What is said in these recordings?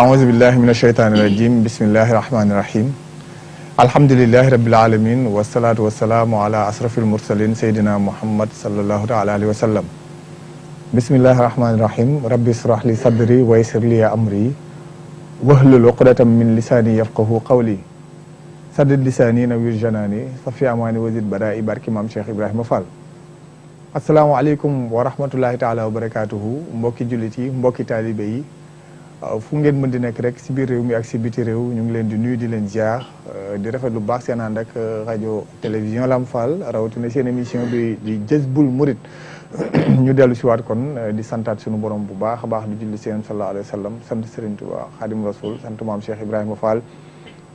أعوذ بالله من الشيطان الرجيم بسم الله الرحمن الرحيم الحمد لله رب العالمين والصلاة والسلام على أشرف المرسلين سيدنا محمد صلى الله عليه وسلم بسم الله الرحمن الرحيم ربي اشرح لي صدري ويسر لي أمري واحلل عقدة من لساني يفقهوا قولي سدد لساني نوير جناني صفي أماني وزد بدائي بارك مام شيخ إبراهيم فال السلام عليكم ورحمة الله تعالى وبركاته مبوكي جوليتي مبوكي طالبي fu ngeen mën di nekk rek si biir réew mi ak si biti réew ñu ngi leen di nuyu di leen ziar di rafet lu baax seen ànd ak rajo télévision Lamp Fall rawatina seen émission bi di Jazboul Mouride ñu dellu si waat kon di santaat suñu borom bu baax a baax di julli seen sallallahu alayhi wa sallam sant Serigne Touba Khadim Rasoul sant maam Cheikh Ibrahima Fall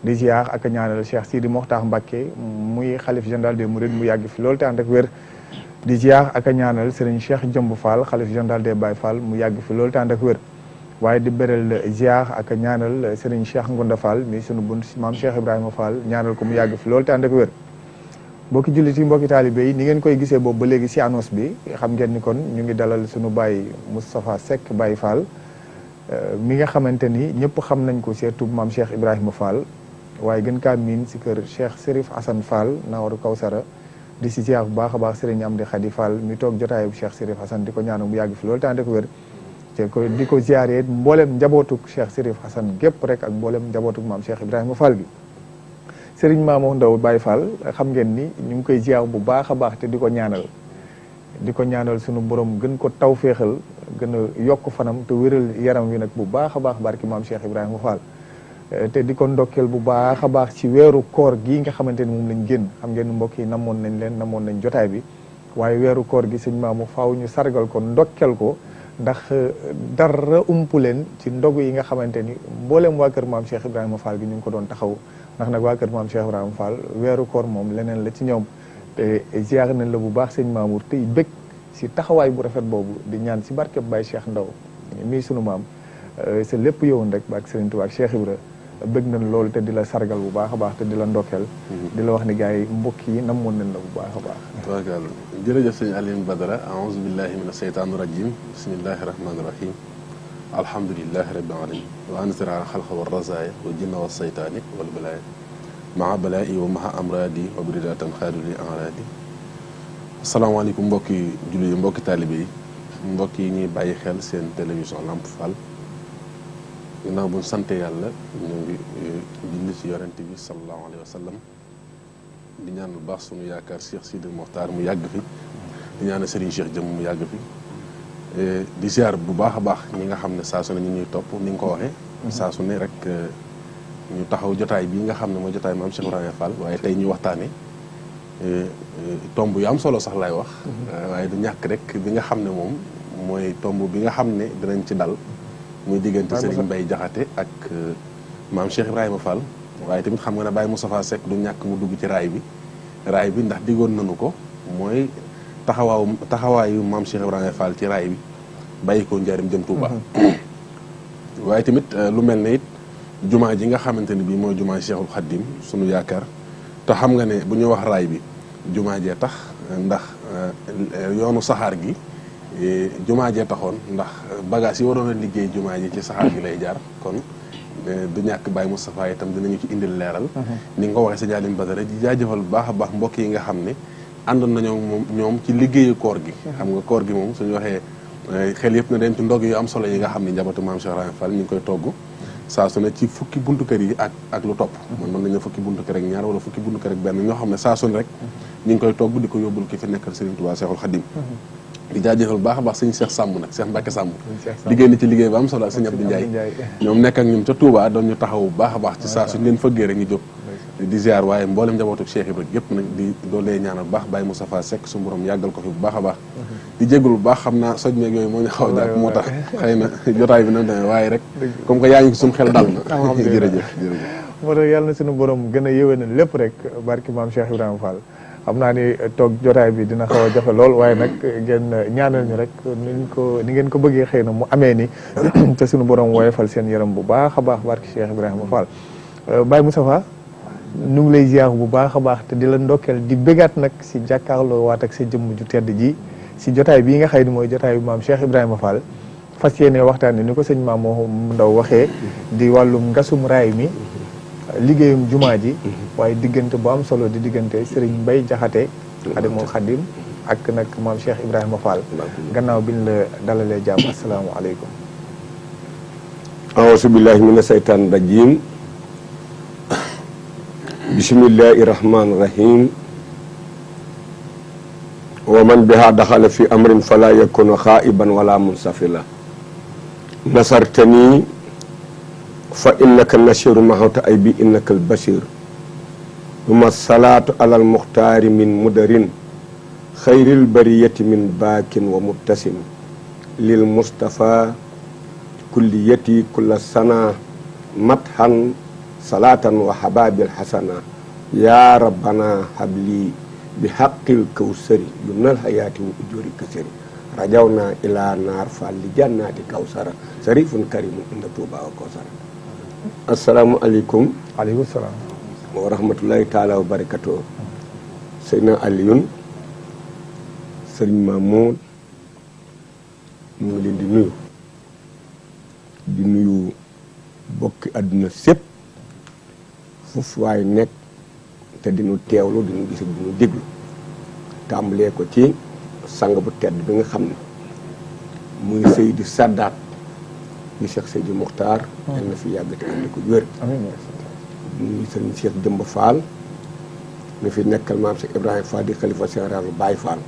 di ziar ak ñaanal Cheikh Sidi Mokhtar Mbacké muy xalif général des Mourides mu yàgg fi loolu te ànd ak wér di ziar ak ñaanal Serigne Cheikh Jëmb Fall xalif général des Baye Fall mu yàgg fi loolu te ànd ak wér waaye di beral ziar ak ñaanal Serigne Cheikh Ngounda Fall mi sunu bunt maam Cheikh Ibrahima Fall ñaanal ko mu yàgg fi loolu te ànd ak wér mbokki jullit yi mbokki taalibe yi ni ngeen koy gisee boobu ba léegi si annonce bi xam ngeen ni kon ñu ngi dalal sunu baay Moustapha Seck Baye Fall mi nga xamante ni ñëpp xam nañ ko surtout maam Cheikh Ibrahima Fall waaye gën kaa miin si kër Cheikh Serif Assane Fall Nawaru Kawsara di si ziar bu baax a baax Serigne Amdi Khady Fall mi toog jotaayu Cheikh Serif Assane di ko ñaanal mu yàgg fi loolu te ànd ak wér di ko ziaré mboolem njabootuk Cheikh Serif Assane gépp rek ak mboolem njabootuk maam Cheikh Ibrahima Fall gi Serigne Mamadou Ndaw Baye Fall xam ngeen ni ñu ngi koy ziar bu baax a baax te di ko ñaanal sunu borom gën ko taw féexal gën a yokk fanam te wéral yaram wi nag bu baax a baax barki maam Cheikh Ibrahima Fall te di ko ndokkeel bu baax a baax ci weeru koor gii nga xamante ni moom lañ génn xam ngeen mbokk yi namoon nañ jotaay bi waaye weeru koor gi sëñ Mamadou faaw ñu sargal ko ndokkeel ko ndax dara umpu leen ci ndogu yi nga xamante ni mboolem waa kër maam Cheikh Ibrahima Fall gi ñu ngi ko doon taxaw ndax nag waa kër maam Cheikh Ibrahima Fall weeru koor moom leneen la ci ñoom te ziar nañ la bu baax sëñ Mamour tey bëgg si taxawaay bu rafet boobu di ñaan si barkeb Baye Cheikh Ndaw mii sunu maam sa lépp yowoon rek baak Serigne Touba ak Cheikh Ibra bëgg nañ loolu te di la sargal bu baax a baax te di la ndokkeel di la wax ni gars yi mbokk yi namoon nañ la bu baax a baax tabaarkalla jërëjëf sëñ Alioune Badara aouzu billahi mina sheytaani rajim bismillahi rahmaani rahim alhamdulillahi rabbil alamin wa ansira xalqa wa razaya wa jinna wa seytaani wal balaaya maa balaa'i wa maha amradi wa biridatan xaaduli enradi asalaamaaleykum mbokki julli yi mbokki taalibe yi mbokk yi ñuy bàyyi xel seen télévision Lamp Fall ginnaaw buñ sante yàlla ñu ngi julli ci yonente bi sallallahu alayhi wa sallam di ñaan lu baax sunu yaakaar Cheikh Sidi Mokhtar mu yàgg fi di ñaan Serigne Cheikh Jëm mu yàgg fi di ziar bu baax a baax ñi nga xam ne saa su ne ñu ñuy topp ni nga ko waxee saa su ne rek ñu taxaw jotaay bii nga xam ne mooy jotaay maam Cheikh Ibrahima Fall waaye tey ñu waxtaane tomb yu am solo sax laay wax waaye du ñàkk rek bi nga xam ne moom mooy tomb bi nga xam ne dinañ ci dal muy diggante Serigne Mbaye Jaxate ak maam Cheikh Ibrahima Fall waaye tamit xam nga ne Baye Moustapha Seck du ñàkk mu dugg ci raay bi ndax diggoon nañu ko mooy taxawaayu maam Cheikh Ibrahima Fall ci raay bi bàyyi ko njaarim jëm Touba waaye tamit lu mel ne it jumaa ji nga xamante ne bii mooy jumaa Cheikhul Khadim sunu yaakaar te xam nga ne bu ñuy wax raay bi jumaa jee tax ndax yoonu saxaar gi jumaa jee taxoon ndax bagage yi waroon a liggéey jumaa ji ci saxaar gi lay jaar kon du ñàkk Baye Moustapha itam dinañu ci indil leeral ni nga ko waxee sa Alioune Badara di jaajëfal bu baax a baax mbokk yi nga xam ne àndoon nañoo ñoom ci liggéeyu koor gi xam nga koor gi moom suñu waxee xel yëpp na dem ci ndog yu am solo yi nga xam ne njabootu maam Cheikh Ibrahima Fall ñu ngi koy togg saa su ne ci fukki buntu kër yi ak lu topp man mën nañu fukki buntu kër ak ñaar wala fukki buntu kër ak benn ñoo xam ne saa su ne rek ñu ngi koy togg di ko yóbbul ki fi nekkal Serigne Touba Cheikhul Khadim di jaajëfal bu baax a baax sëñ Cheikh Samb nag Cheikh Mbacke Samb liggéey na ci liggéey ba am solo ak sëñ Abdou Ndiaye ñoom nekk ak ñun ca Touba doon ñu taxaw bu baax a baax ci saa suñ leen fëggee rek ñu jóg di ziar waaye mboolem njabootu Cheikh Ibrahima yëpp nag di doolee ñaanal bu baax Baye Moustapha Seck su borom yàggal ko fi bu baax a baax di jégalu bu baax xam naa soj meeg yooyu moo ñu xaw a jàpp moo tax xëy na jotaay bi na demee waaye rek comme que yaa ngi suñu xel dal na jërëjëf moo tax yàlla na suñu borom gën a yéwénal lépp rek barki maam Cheikh Ibrahima Fall xam naa ni toog jotaay bi dina xaw a jafe lool waaye nag ngeen ñaanal ñu rek ni ngeen ko bëggee xëy na mu amee ni te suñu borom woyofal seen yaram bu baax a baax barki Cheikh Ibrahima Fall Baye Moustapha ñu ngi lay ziar bu baax a baax te di la ndokkeel di bégaat nag si jàkkaarloo waat ak sa jëmm ju tedd ji si jotaay bii nga xëy ni mooy jotaay bi maam Cheikh Ibrahima Fall fas yéene waxtaane ni ko sëñ Mamadou Ndaw waxee di wàllum ngasum raay mi liggéeyum jumaa ji waaye diggante bu am solo di diggante Serigne Mbaye Jaxate Xadimul Xadim ak nag maam Cheikh Ibrahima Fall gannaaw biñ la dalalee jàmm asalaamaaleykum auzu billahi mina seytaani rajim bismillahi rahmani rahim wa man biha daxala fi amrin fala yakunu xaiban wala munsafila nasartani fa innaka nasiru mahawta ay bi innaka al basir huma salaatu alal muxtaari min mudarin xayril bariyati min baakin wa mubtasim lil mustafa kulliyati kulla sana mathan salatan wa hababil hasana ya rabbana habli bi haqqil kawsari yunal hayati wa ujuri kasari rajawna ila naar fall li jannati kawsara sarifun karimun inda tuuba wa kawsara assalaamu aleykum aleykum salaam wa rahmatullahi taala wa barakatuh Seydina Alioune Sëriñ Mamoud ñu ngi leen di nuyu bokki àdduna sépp foofu waaye nekk te dinu teewlu dinu gis dinu déglu tàmbalee ko ci sang bu tedd bi nga xam ne muy Seydi Saddaat di Cheikh Seydi Muxtaar yal na fi yàgg te ànd ko wér muy Sëriñ Cheikh Jëmb Fall mi fi nekkal maam Cheikh Ibrahima Fall di xalifa général Baye Fall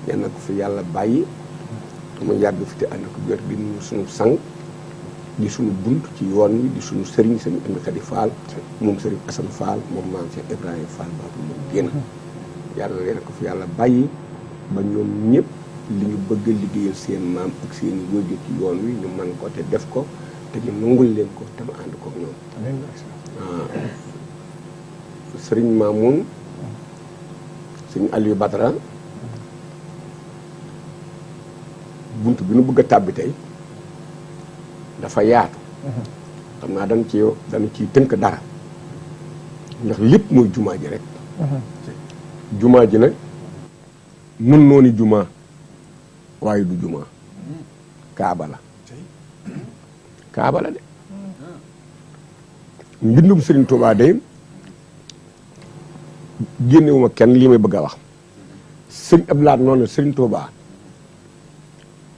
yal na ko fi yàlla bàyyi mu yàgg fi te ànd ko wér di nuyu suñu sang di suñu bunt ci yoon wi di suñu sëriñ sëriñ Amdi Xadi Fall moom sëriñ Asan Fall moom maam Cheikh Ibrahima Fall baabu moom génn yàlla leen ko fi yàlla bàyyi ba ñoom ñëpp li ñu bëgg a liggéeyal seen maam ak seen i wóoju ci yoon wi ñu mën ko te def ko te ñu nangul leen ko te ma ànd koog ñoom sëriñ Mamoun sëriñ Aliou Badara bunt bi nu bëgg a tàbbi tey dafa yaatu xam naa dañ ciy tënk dara ndax lépp mooy jumaa ji rek jumaa ji nag mun nooni jumaa waaye du jumaa kaaba la de mbindum Sëriñ Tuubaa de génnewuma kenn lii may bëgg a wax sëriñ Abdulaat noonu Sëriñ Tuubaa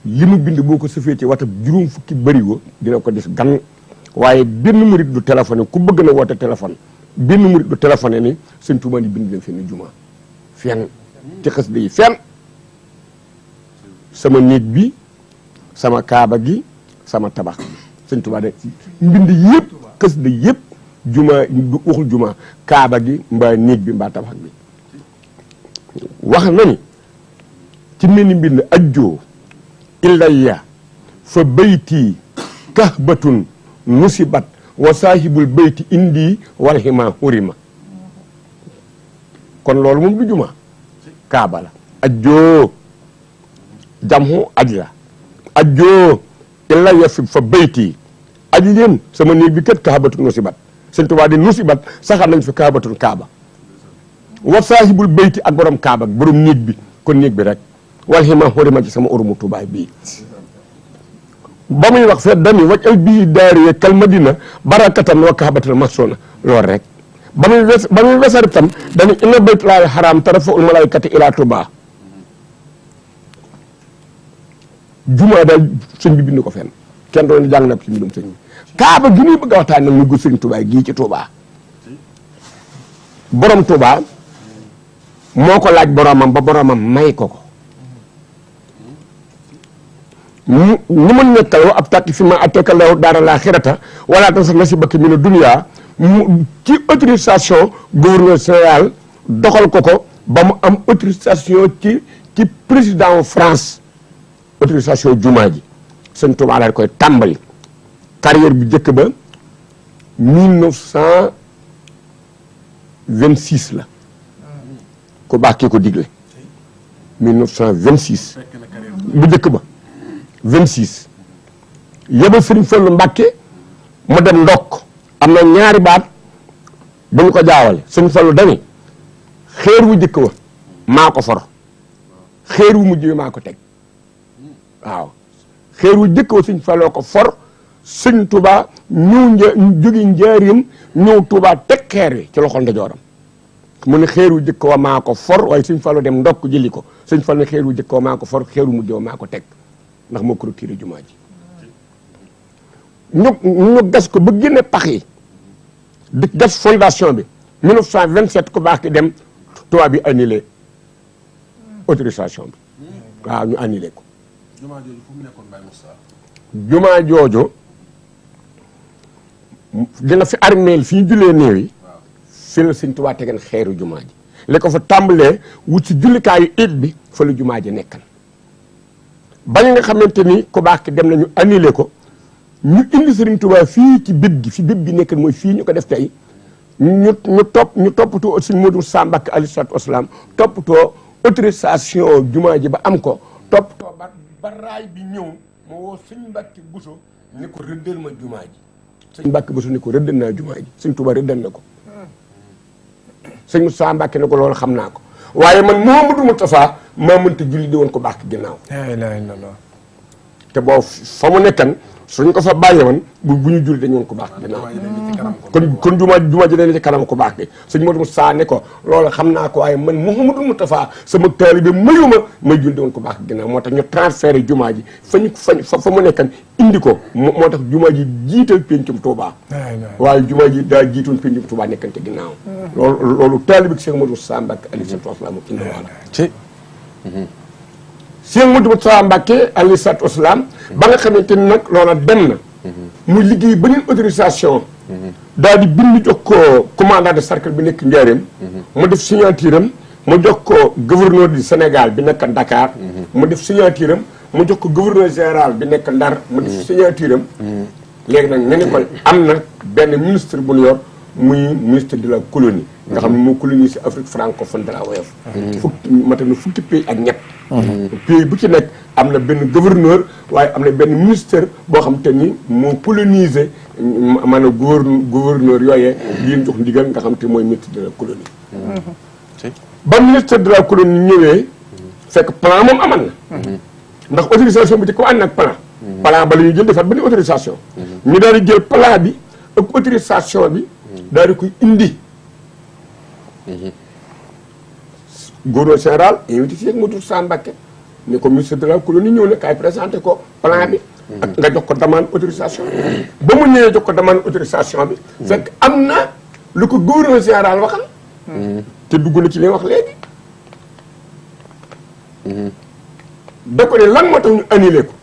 li mu bind boo ko sëfee ci watab juróom fukki bërigo dina ko dis gan waaye benn murit du téléphoné ku bëgg na woote téléphone benn murit du téléphoné ni Sëriñ Tuubaa ni bind leen fenn jumaa fenn ci xës da yi fenn sama néeg bi sama kaaba gi sama tabax bi Sëriñ Tuubaa de mbind yëpp xës da yëpp jumaa du waxul jumaa kaaba gi mbaa néeg bi mbaa tabax bi wax na ni ci mel ni mbind ajjoo ilayya fa bayti kahbatun nusibat wa saahibul bayti indi wal hima hurima kon loolu moom du juma kaaba la ajjoo jamhu aj la ajjoo ilayya fa bayti aj leen sama néeg bi kat kahbatun nusibat Sëñ Tuubaa di nusibat saxal nañ fi kahbatun kaaba wa saahibul bayti ak borom kaaba borom néeg bi kon néeg bi rek wal hima hurima ci sama urumu Tuubaa bii ba muy wax fet dami waj al bii daariye kal madina barakatan wa kaabatan masona loolu rek ba muy wesar itam dañu inna baytullaahi haram tarfa'ul malaikati ila Tuubaa jumaa daal sëñ bi bind ko fenn kenn doon jàng na ko ci mbindum sëñ bi kaaba gi ñuy bëgg a waxtaan nag mu gu sëñ Tuubaa gii ci Tuubaa borom Tuubaa moo ko laaj boromam ba boromam may ko ñu ma nekkaloo ab tàkki fi ma attekaloo daara la xirata wala tan sax nasibaka mina dunya ci autorisation gouverneur général doxal ko ba mu am autorisation ci président France autorisation jumaa ji Sëñ Tuubaa daal koy tàmbali carrière bi njëkk ba 1926 la ku baax kii ko digle 1926 bu njëkk ba 26 yebal Sëriñ Fallu Mbàkke mu dem ndokk am na ñaari baat bu ñu ko jaawale Sëriñ Fallu dani xeer wu jëkk wa maa ko for xeer wu mujj wi maa ko teg waaw xeer wu jëkk wa sëñ Fallou ko for sëñ Touba jóge Njaaréem ñëw Touba teg xeer wi ci loxol ndeyjooram mu ne xeer wu jëkk wa maa ko for waaye sëñ Fallou dem ndokk jëli ko sëñ Fallou ne xeer wu jëkk wa maa ko for xeer wu mujj wa maa ko teg ndax moo ko retiré jumaa ji ñu gas ko ba génne pax yi di gas fondation bi 1927 ku baax ki dem tubaab bi annulé autorisation bi waaw ñu annulé ko. jumaa jooju fu mu nekkoon Baye Moussa. jumaa jooju dina fi armeel fii jullee néew yi fi la sëñ Tuubaa tegeen xeeru jumaa ji li ko fa tàmbalee wut si jullikaayu it bi fa la jumaa ji nekkan bañ nga xamante ni ku baax ki dem nañu annulé ko ñu indi sëriñ Tuubaa fii ci bib gi fi bib gi nekkan mooy fii ñu ko def tey ñu toppatoo sëñ Modou Sa Mbacké alayhi salaatu wasalaam toppatoo autorisation jumaa ji ba am ko toppatoo ba raay bi ñëw moo woo sëñ Mbacké Bousso ni ko rëddal ma jumaa ji sëñ Mbacké Bousso ni ko rëddal naa jumaa ji sëñ Tuubaa rëddal na ko sëñ Moussa Mbacké ne ko loolu xam naa ko waaye man Mouhamadou Moustapha maa mënta julli di woon ko baax ginnaaw la ilaha illallah te boo fa mu nekkan suñ ko fa bàyyi woon bu ñu julli dañu woon ko baax ginnaaw kon jumaa ji dañ ci kanam ko baax gi sëñ Modou Moussa ne ko loolu xam naa ko waaye man Mouhamadou Moustapha sama taalibe mayuma may julli di woon ko baax ginnaaw moo tax ñu transféré jumaa ji fa mu nekkan indi ko moo tax jumaa ji jiital péncum Touba waaye jumaa ji daa jiitoon péncum Touba nekkante ginnaaw loolu taalibe Cheikh Modou Moussa Mbacké alayhi salaatu wasalaam indi waala Cheikh Modou Moussa Mbacké alayhi salaatu wasalaam ba nga xamante ni nag loola dem na muy liggéey beneen autorisation daal di bind jox ko commandant de cercle bi nekk Njaaréem mu def signature am mu jox ko gouverneur du Sénégal bi nekk Dakar mu def signature am mu jox ko gouverneur général bi nekk Ndar mu def signature am léegi nag nga ni ko am na benn ministre bu ñu yor muy ministre de la colonie nga xam ne moo colonisé Afrique francophone de la woyof fukki pays ak ñett pays bu ci nekk am na benn gouverneur waaye am na benn ministère boo xam te ni moo colonisé maanaam gouverneur yooyee li leen jox ndigal nga xam te mooy ministre de la colonie ba ministre de la colonie ñëwee fekk plan moom amal na ndax autorisation bi ci ko ànd ak plan ba la ñuy jël defaat benn autorisation ñu daal di jël plan bi ak autorisation bi daal di koy indi gouverneur général invité Cheikh Modou Sa Mbacké ni ko ministre de la colonie ñëw na kaay présenté ko plan bi ak nga jox ko demande autorisation ba mu ñëwee jox ko demande autorisation bi fekk am na lu ko gouverneur général waxal te dugg na ci li wax léegi da ko ne lan moo tax ñu annulé ko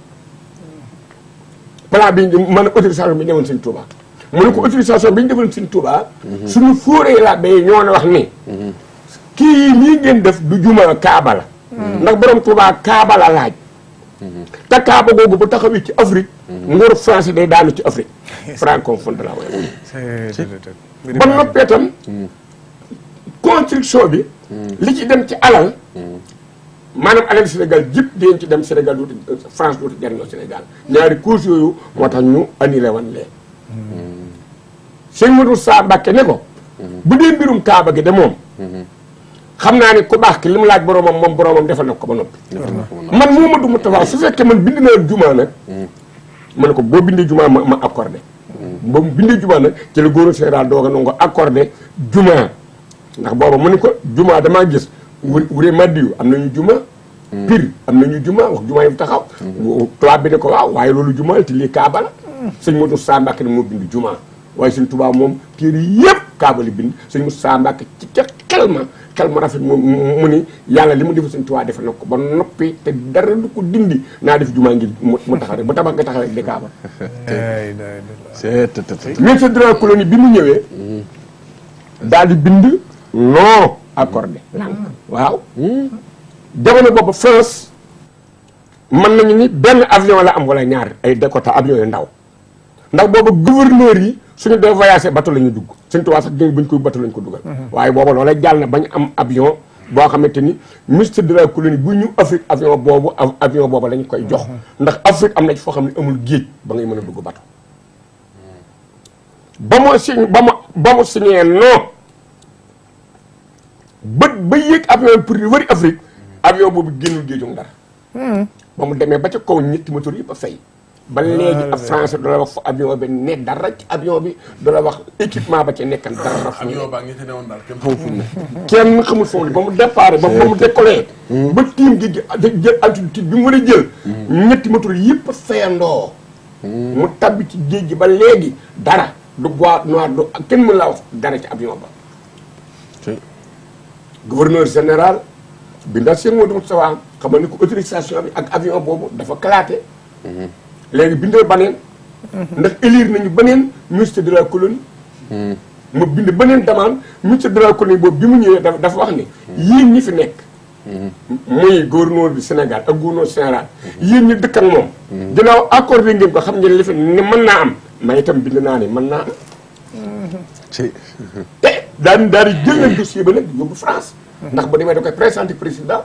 plan bi man autorisation bi ñëwoon Sëñ Touba mu ne ko autorisation bi ñu defoon Sëñ Touba suñu fóoree la bay ñoo na wax ni kii lii ngeen def du juma Kaaba la ndax borom Touba Kaaba la laaj te Kaaba googu bu taxawee ci Afrique nguur français day daanu ci Afrique francophone de la woy ba noppee tam construction bi li ci dem ci alal maanaam alal Sénégal jëpp dinañ ci dem Sénégal dootu France dootu jariñoo Sénégal ñaari cause yooyu moo tax ñu annulé wan lee Sëñ Modou Sa Mbacké ne ko bu dee mbirum Kaaba gi de moom xam naa ne ku baax ki li mu laaj boromam moom boromam defal na ko ba noppi man Mouhamadou Moustapha su fekkee man bind naa jumaa nag ma ne ko boo bindee jumaa ma accordé boo bindee jumaa nag ci la gouverneur général dooga nango accordé jumaa ndax booba mu ne ko jumaa damaa gis wuree maddiyu am nañu juma pire am nañu juma wax juma yi taxaw tubaab bi ne ko waaw waaye loolu juma te lii Kaaba la sëñ Modou Sa Mbacké ne moo bind juma waaye sëñ Tuubaa moom téere yëpp Kaaba li bind sëñ Modou Sa Mbacké ci ca xel ma rafet mu ni yàlla li mu def sëñ Tuubaa defe na ko ba noppi te dara du ko dindi naa def juma ngir mu taxaw rek ba tabax nga taxaw rek di Kaaba ministre de la colonie bi mu ñëwee daal di bind non accordé waaw jamono boobu France mën nañu ni benn avion la am wala ñaar ay Dakota avion yu ndaw ndax boobu gouverneur yi suñu dee voyagé bateau la ñu dugg Sëñ Tuubaa sax buñ koy bateau lañ ko dugal waaye boobu loola jàll na bañ am avion boo xamante ni ministre de la colonie bu ñu Afrique avion boobu lañ koy jox ndax Afrique am na ci foo xam ne amul géej ba ngay mën a dugg bateau ba mu signé non ba yéeg avion pour di wëri Afrique avion boobu génnul géejum Ndar ba mu demee ba ca kaw ñetti moteur yëpp a fay. ba léegi ab français du la wax fu avion bi ne dara ci avion bi du la wax équipement ba ci nekkan dara. avion baa ngi ci newoon daal kenn xamul fu mu ne. kenn xamul foofu ba mu départ ba mu décollé. ba tiim gi jël altitude bi mu war a jël. ñetti moteur yëpp a fayandoo. mu tabbi ci géej gi ba léegi dara du boîte noire du kenn mën laa wax dara ci avion ba. gouverneur général bi ndax Cheikh Modou Moustapha xamal ni ko autorisation bi ak avion boobu dafa kalaate. léegi bindal baneen. ndax élire nañu beneen ministre de la colonie. mu bind beneen demande ministre de la colonie boobu bi mu ñëwee dafa wax ni yéen ñi fi nekk. muy gouverneur du Sénégal ak gouverneur général yéen ñi dëkk ak moom. ginnaaw accordé ngeen ko xam ngeen li fi ne mën naa am ma itam bind naa ne mën naa am. te daal di jël nañ dossier ba nag yóbbu France. ndax bu demee da koy présenté président.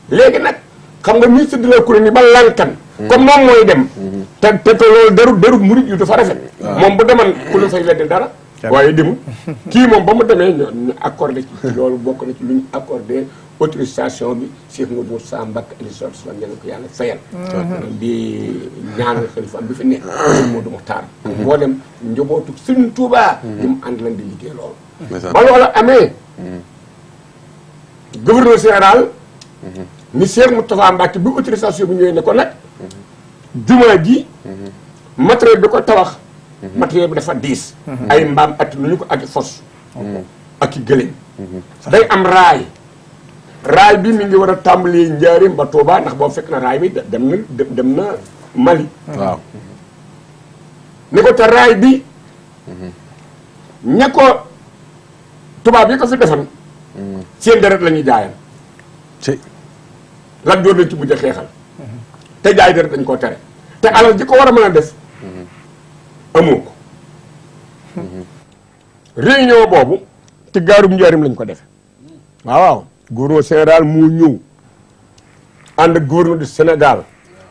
léegi nag xam nga ministre de la colonie ba lankan. comme moom mooy dem. te loolu deru murid yu dafa rafet. moom bu deman ku la fay weddi dara. waaye demul kii moom ba mu demee ñu accordé ci loolu bokk na ci lu ñu accordé autorisation bi Cheikh Modou Moussa Mbacké Aliou Sow Islam ña ko yàlla fayal. di ñaanal xalifa bi fi nekk. Modou Mokhtar. boo dem njabootu Serigne Touba. ñu mu ànd lan di liggéey loolu. ba loolu amee. gouverneur général. ni Cheikh Moustapha Mbacké bi autorisation bi ñëwee ne ko nag. jumaa ji. matériel bi ko tabax. matériel bi dafa diis. ay mbaam at nu ñu ko ak i fos. ak i gëléem. day am raay. raay bi mi ngi war a tàmbalee Njaaréem ba Touba ndax boo fekk na raay bi dem na Mali. waaw. ni ko te raay bi. ña ko tubaab yi ko fi defan. seen deret la ñuy jaayal. ci lan joor lañ ci mujj a xeexal. te jaay deret dañ koo tere. te alal ji ko war a mën a def. amoo ko. réunion boobu ci gaarum Njaaréem lañ ko defe waaw gouverneur général moo ñëw ànd ak gouverneur du Sénégal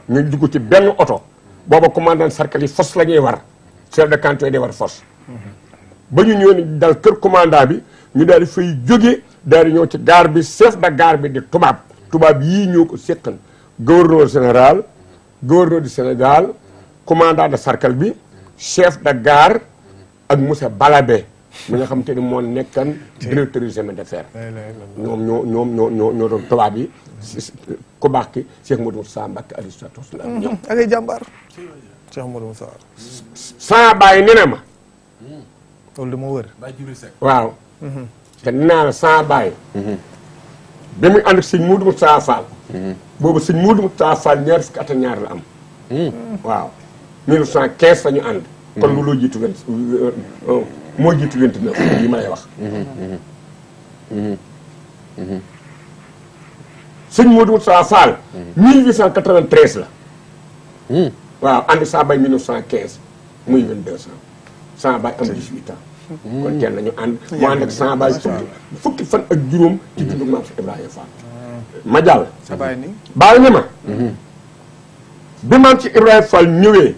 ñu dugg ci benn oto booba commandant cercle yi fos la ñuy war chef de canton yi day war fos ba ñu ñëw ni dal kër commandant bi ñu daal di fay jóge daal di ñëw ci gaar bi chef de gare bi di tubaab yii ñoo ko séqal gouverneur général gouverneur du Sénégal commandant de cercle bi chef de gare ak monsieur Balabé mi nga xam te ni moo nekkan directeur du chemin de fer ñoo doon tubaab yi ku baax ki Cheikh Modou Moussa Mbacké Aliou Sow Islam ñoom ak ay jàmbaar Cheikh Modou Moussa saa bàyyi ne na ma loolu dama wër waaw te naa la saa bàyyi ba muy ànd ak sëñ Modou Moussa Fall boobu sëñ Modou Moussa Fall ñaar fukki at ak ñaar la am waaw 1915 la ñu ànd kon looloo jiitu moo jiitu 29 yi ma lay wax sëñ Modou Moussa Fall 1893 la waaw ànd saa bay 1915 muy 22 ans saa bay am 18 ans kon teel nañu ànd mu ànd ak saa bay fukki fan ak juróom ci dundu maam si Ibrahima Fall ma jàll bàyyi ne ma bi maam ci Ibrahima Fall ñëwee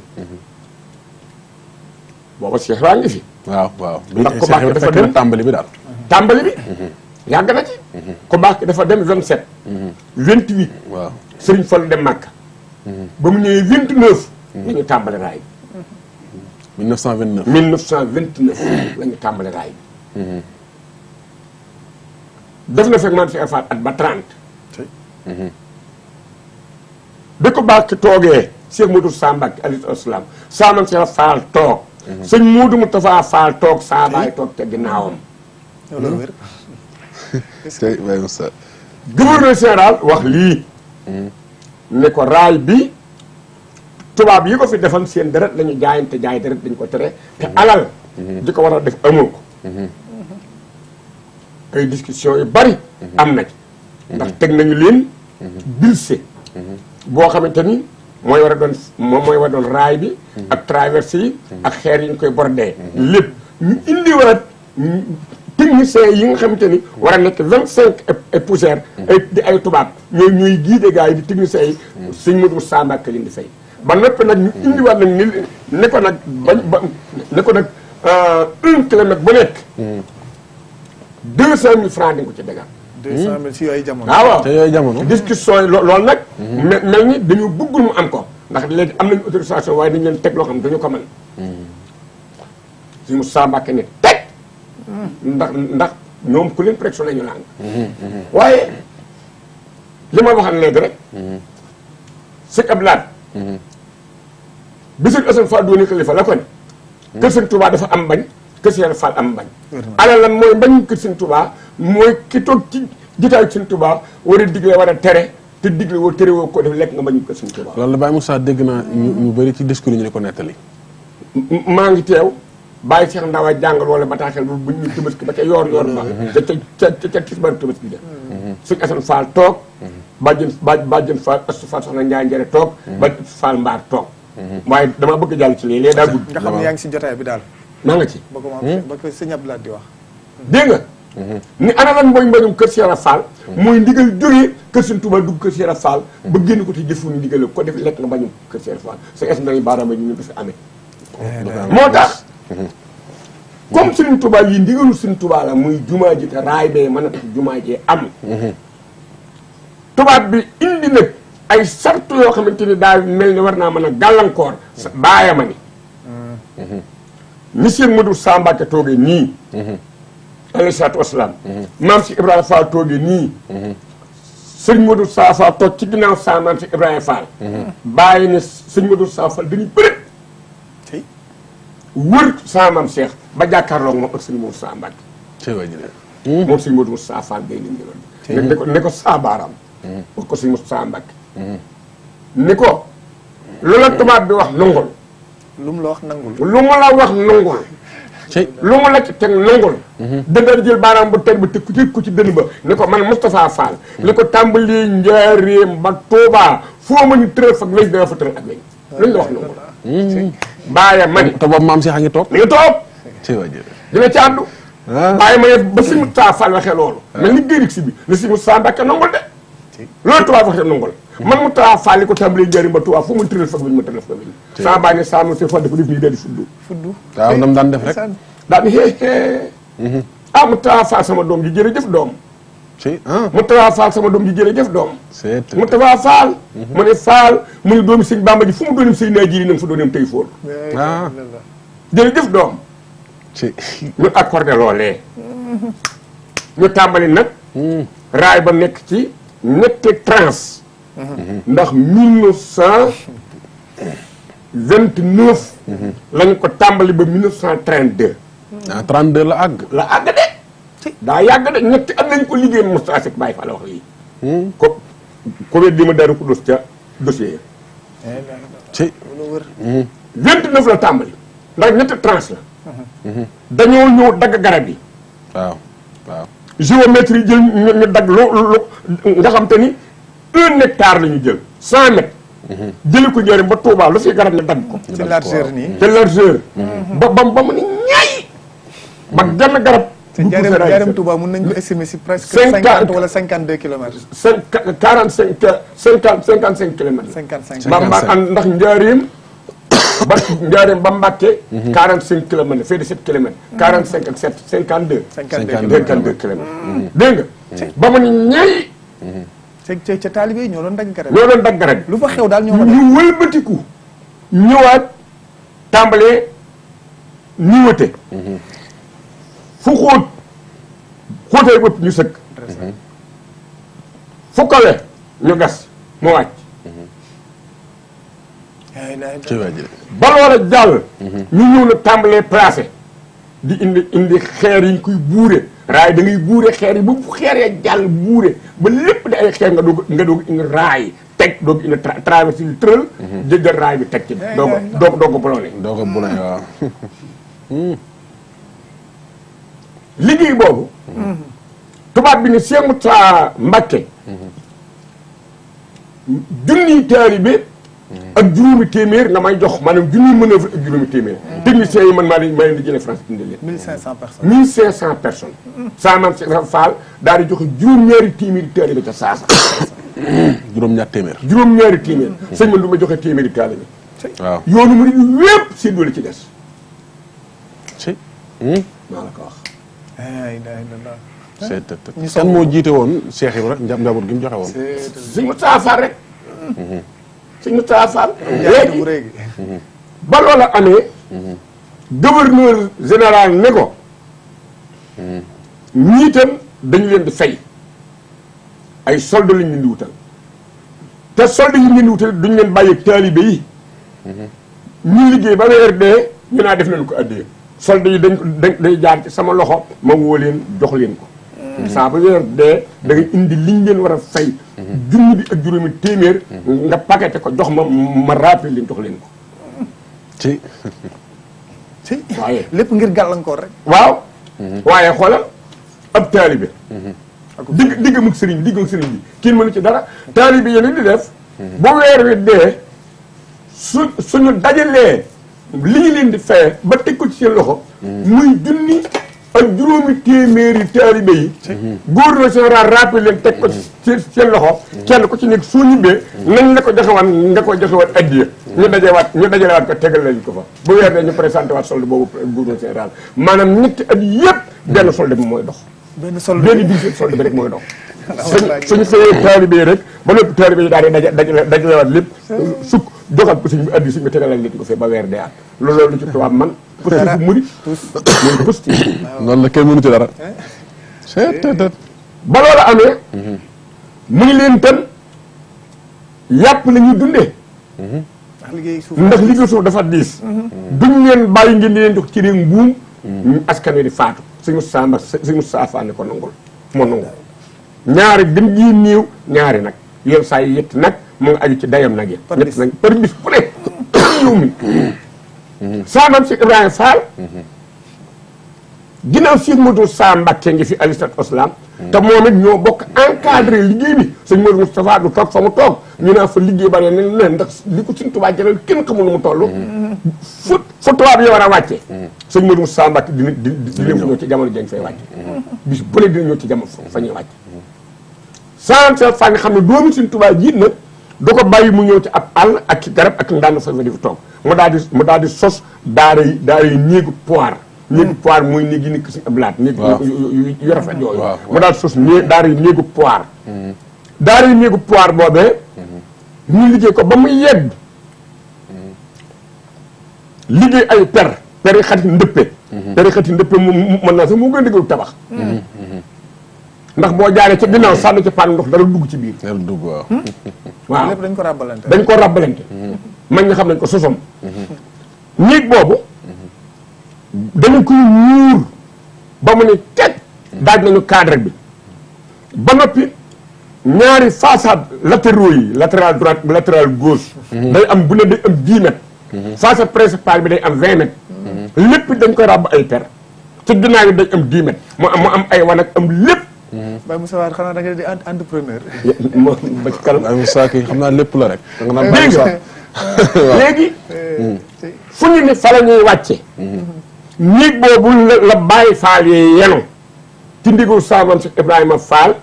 booba Cheikh raa ngi fi waaw ndax ko baax ki dafa dem tàmbali bi daal tàmbali bi yàgg na ci ko baax ki dafa dem 27 28 waaw Serigne Fall dem Màkka ba mu ñëwee 29 la ñu tàmbali raay bi 1929 la ñu tàmbali raay bi def na fekk maam Cheikh Fall at ba 30 bi ko baax ki toogee Cheikh Modou Mbacké Aliou Sow saa maam Cheikh Fall toog sëñ Modou Moustapha Fall toog saa baay toog te ginnaawam. loolu wér. tey Baye Moussa. gouverneur général wax lii. ne ko raay bi tubaab yi ko fi defal seen deret lañu jaayante jaay deret dañu ko tere te alal. di ko war a def amoo ko. ay discussion yu bari. am na ci. ndax teg nañu leen. bilse. boo xamante ni. mooy war a doon moom mooy war a doon raay bi ak traversé yi ak xeer yi ñu koy bordé lépp ñu indiwaat techniciens yi nga xamante ni war a nekk 25 et poussière ay tubaab ñooy guidé gars yi di techniciens yi sëñ Modou Moussa Mbacké leen di fay ba noppi nag ñu indiwaat nag ni ne ko nag ne ko nag 1 kilomètre bu nekk 200 000 francs di nga ko ci dégal 200 000 si yooyu jamono. waaw te yooyu jamono. discussion yi loolu nag. mel ni dañu bëggul mu am ko ndax léegi am nañu autorisation waaye dañu leen teg loo xam ne dañu ko mën. suñu Moussa Mbacke ne teg. ndax ñoom ku leen pression ñu naan. waaye li ma waxal léegi rek. sëñ Abdoulaye. bi sëñ Assane Fall dooni xalifa la ko ne. kër sëñ Touba dafa am bañ. kër Cheikh Fall am bañ. ala lan mooy bañ kër sëñ Touba mooy ki toog ci jotaayu sëñ Touba war a digle war a tere te digle woo tere woo ko def lekk nga bañ kër sëñ Touba. loolu la Baye Moussa dégg naa ñu bëri ci discours yi ñu di ko nettali. maa ngi teew bàyyi Cheikh Ndaw a jàngal wala bataaxel bu ñu Tabaski ba ca yoor ba. ca tisbaar Tabaski ja. sëñ Assane Fall toog. bàjjen Fall Astou Fall soxna Ndiaye Njere toog. bàjjen Fall Mbaar toog. waaye dama bëgg jàll ci lii daa gudd. nga xam ne yaa ngi si jotaay bi daal. maa nga ci. ba ko sëñ Abdoulaye di wax. dégg nga. ni ana lan mooy mbañum kër Cheikh Fall. mooy ndigal jógee kër Sëñ Touba dugg kër Cheikh Fall. ba génn ko ci jëfuñu ndigal ko def lekk nga bañum kër Cheikh Fall sa es nañu baaraama ñu dafa amee. moo tax. comme Sëñ Touba yi ndigalu Sëñ Touba la muy jumaa ji te raay bee mën a tax jumaa jee am. tubaab bi indi nag ay sartu yoo xamante ni daal mel ni war naa mën a gàllankoor. baayama ni. monsieur Modou Sambake toogee nii. alayhi salaatu wasalaam. maam si Ibrahima Fall toogee nii. sëñ Modou Sa Fall toog ci ginnaaw sa maam si Ibrahima Fall. bàyyi ne sëñ Modou Sa Fall dañuy bëri. wër sa maam Cheikh ba jàkkaarloog moom ak sëñ Modou Sa Mbacke. moom sëñ Modou Sa Fall gay nañ jëloon. ne ko saa baaraam. wax ko sëñ Modou Sa Mbacke. ni ko loola tubaab bi wax nangul. lu mu la wax nangul. lu mu la wax nangul. lu mu la ci teg nangul. dëndal jël baaraam bu teg ba teg ko ci dënn ba ni ko man Moustapha Fall. li ko tàmbali Njaaréem ba Touba foo ma ñu tëral fa léegi dana fa tëral ak léegi. luñ la wax nangul. bàyyi ma ni. te boobu maam Cheikh a ngi toog. mi ngi toog. dina ci àddu. ah bàyyi ma ne ba si Moustapha Fall waxee loolu. mel ni gérik si bi ne si Moustapha Mbacke nangul de. loolu tubaab waxee nangul. man mu taa faal li ko tàmbalee njëriñ ba tubaab fu mu tëral fag bi ñu ma tëral fag bi saa baa ne saa mu se fa dafa def nii daal di fuddu waaw nam daan def rek daal di xeexee ah mu taa faal sama doom ji jërëjëf doom mu taa faal sama doom ji jërëjëf doom mu taa faal mu ne faal mu ne doomi sëñ Bamba ji fu mu doonim sëñ naa jiri nam fa doonim tey fóor jërëjëf doom ñu accordé loolee ñu tàmbali nag raay ba nekk ci ñetti tranche ndax 1929. lañu ko tàmbali ba 1932. ah 32 la àgg. la àgg de. daa yàgg de ñetti at lañu ko liggéey Moustapha Seck Baye Fall la wax lii. ko wet di ma daru ko dos ca dossier ci 29 la tàmbali ndax ñetti tranche la. dañoo ñëw dagg garab yi. waaw waaw. géométrie jël ñu dagg lu nga xam te ni 1 hectare la ñu jël 100 mètres. jëli ko njëriñ ba Touba lu fi garab ñu dagg ko. ci largeur nii. ci largeur. ba mu ni ñaay. ba genn garab. te njëriñ Touba mun nañu ko estimer si presque. 50 wala 52 kilomètres. 55 kilomètres. 55 ba ndax njëriñ ba Mbàkke. 45 kilomètres fee de 7 kilomètres. 45 ak 7 52. 52 kilomètres. dégg nga. ba mu ni ñaay. ca taalibe yi ñoo doon dagg garab. ñoo doon dagg garab. lu fa xew daal ñoo ñu wëlbatiku. ñëwaat tàmbalee ñëwate. fu xóotee bëpp ñu sëkk. fu kawe ñu gas mu wàcc. ba loola jàll. ñu ñëw na tàmbalee placé. di indi xeer yi ñu koy buure. raay da ngay buure xeer yi ba xeer ya jàll buure ba lépp di ay xeer nga doog indi raay teg doog indi traversé yu tëral. jël raay bi teg ci doog ko bolone. doog ko bolone waaw. liggéey boobu. tubaab bi ne Cheikh Moussa Mbacke. junniy taalibe ak juróomi téeméer nga may jox maanaam junniy manœuvre ak juróomi téeméer. techniciens yi man maa leen di jëlee France indi leen. 1500 personnes. 1500 personnes. saa maam Cheikh Fall daal di joxe juróom-ñaari téeméeri taalibe ca saasa. juróom-ñaar téeméer. juróom-ñaari téeméer. sëñ man du ma joxe téeméeri taalibe. waaw yoonu murid wépp seen doole ci des. ci. maa la ko wax. kan moo jiite woon Cheikh Ibra njaboot gi mu joxe woon. Sëñ Moustapha Fall rek. Sëñ Moustapha Fall. léegi ba loola amee. gouverneur général ne ko. ñii itam dañu leen di fay ay solde lañ leen di wutal te solde yi ngeen di wutal duñ leen bàyyi taalibe yi. ñu liggéey ba weer dee ñu naa def nañ ko addee solde yi day jaar ci sama loxo ma woo leen jox leen ko. saa ba weer dee da ngay indi liñ leen war a fay. junni bi ak juróomi téeméer. nga paqueté ko jox ma rappel leen jox leen ko. ci waaye lépp ngir gàllankoor rek. waaw. waaye xoolal ab taalibe. diggam ak sëriñ bi kii mënu ci dara. taalibe yéen di def. bu weer wi dee suñu dajalee li ñu leen di fayee ba teg ko ci seen loxo. muy junni ak juróomi téeméeri taalibe yi. gouverneur général rappel leen teg ko ci seen loxo. kenn ku ci nekk soo ñibbee. nañ la ko joxewaat nga ko joxewaat addiya. ñu dajalewaat ko tegal lañ ko fa. bu weer dee ñu présenté waat solde boobu gouverneur général maanaam ñetti at yëpp benn solde bi mooy dox. benn solde bi rek mooy dox. suñu fayee taalibe yi rek ba lépp taalibe yi daal di dajalewaat lépp. sukk joxaat ko suñ bi addi suñ bi tegalal leen ko fee ba weer dee at. loolu lu ci tubaab man. positif bu murit mooy positif. noonu la kenn mënu ci dara. ba loolu amee. mu ngi leen tan yàpp la ñuy dundee. ndax liggéey suuf dafa diis. duñ leen bàyyi ngeen di leen jox ci réew mbuum. askan wi di faatu suñu samba suñu saafaane ko nangul moo nangu. ñaari gën ji néew ñaari nag yenn saa yi yett nag mu ngi aju ci dayam nag yi. ñett nag par bis bu ne yow mi. saamam si Ibrahima Fall. ginnaaw si Modou Sa Mbacké ngi fi alayhi salaatu wasalaam. te moom it ñoo bokk encadré liggéey bi sëñ Modou Moustapha du toog fa mu toog ñu naa fa liggéey ba ne ndax li ko suñ tubaab jaral kenn xamul nu mu toll. fu tubaab yi war a wàcce. sëñ Modou Moustapha Mbacké di ñëw ci jamono jañ fay wàcce. bis bu ne dina ñëw ci jamono fa ñuy wàcce. sans fa nga xam ne doomu suñ tubaab jiit nag du ko bàyyi mu ñëw ci ab àll ak ci garab ak ndànn fa di fa toog mu daal di sos daara yi néegu poire. néegu poire mooy néeg yi nekk si ab laat néeg yu rafet yooyu mu daal sos daara yi néegu poire daara yi néegu poire boobee ñu liggéey ko ba mu yegg liggéey ay per yi xati ndëppe per yi xati ndëppe mën naa sax moo gën a dëggalu tabax ndax boo jaaree ca ginnaaw sànni ci paan ndox dara dugg ci biir waaw lépp dañ ko rabbalante man nga xam nañ ko sosom néeg boobu dañu koy muur ba mu ne teg daaj nañu cadre bi ba noppi ñaari façade latéraux yi latéral droite latéral gauche day am bu ne day am 10 mètres façade principale bi day am 20 mètres lépp dañ koy ràbb ay per ci ginnaaw yi day am 10 mètres mu am ay wan ak am lépp Baye Moussa Wade xanaa da nga di entrepreneur ba ci kanam Baye Moussa kii xam naa lépp la rek da nga naan Baye Moussa léegi fu ñu ne fa la ñuy wàcce néeg boobu la Baye Fall yee yenu ci ndigal saamam si Ibrahima Fall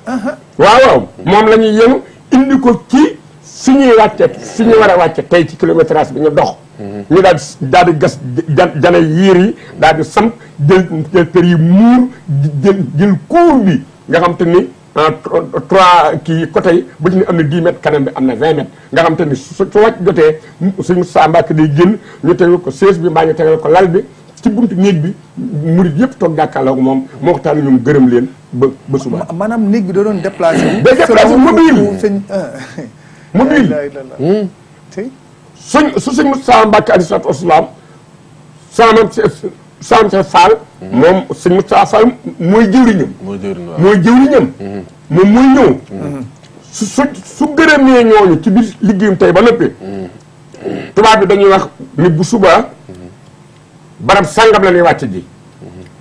waaw moom la ñuy yenu indi ko ci fi ñuy wàcce fi ñu war a wàcce tey ci kilométrage bi ñu dox ñu daal di gas jana yiir yi daal di samp jël per yi muur jël cour bi nga xam te ni 3 kii côté yi bu ci ne am na 10 mètres kanam bi am na 20 mètres nga xam te ni su wàcc jotee suñu Moussa Mbacké day génn ñu tegal ko chaise bi mbaa ñu tegal ko lal bi ci buntu néeg bi murid yëpp toog jàkkaarloo ko moom moo waxtaan ñoom gërëm leen ba suba. maanaam néeg bi da doon déplacé. day déplacé mobile mobile. suñ Moussa Mbacké alayhi salaatu wasalaam Sam Fall. moom sëñ Moussa Fall mooy jëwriñam. mooy jëwriñam. moom mooy ñëw. su gërëmee ñooñu ci biir liggéeyam tey ba noppi. tubaab bi dañuy wax ni bu subaa. barab sangam la ñuy wàcc ji.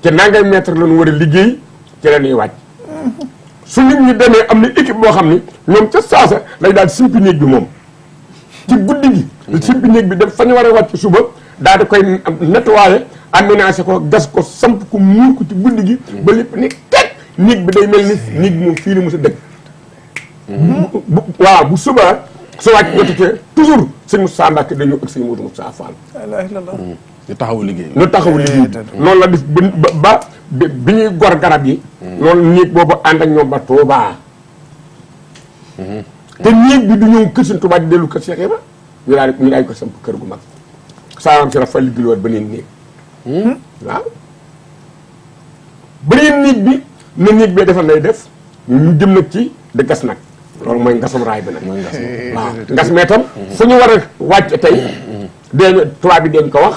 te nangay mètre la ñu war a liggéey ci la ñuy wàcc. su nit ñi demee am na équipe boo xam ni ñoom ca saasa lay daal simpi néeg bi moom. ci guddi gi. simpi néeg bi dem fa ñu war a wàcc suba daal di koy nettoyer aménagé ko gas ko samp ko muur ko ci guddi gi. ba lépp ni teg néeg bi day mel ni néeg bi moom fii la mos a dëkk. waaw bu subaa su wàcc jotatee toujours sëñ Moussa Mbacké dañoo ak sëñ Modou Moussa Fall. ñu taxawu liggéey ñu taxawu liggéey noonu la def ba bi ñuy gor garab yi loolu néeg boobu ànd ak ñoom ba Tuubaa te néeg bi du ñëw kër Sëñ Tuubaa di dellu kër Cheikh Ibra ñu daal ko samp kër gu mag saam si la fa liggéey woon beneen néeg waaw beneen néeg bi na néeg bee defal lay def ñu jëm nag ci di gas nag loolu mooy ngasum raay bi nag waaw ngas mee tam fu ñu war a wàcc tey deeñu tubaab bi deeñ ko wax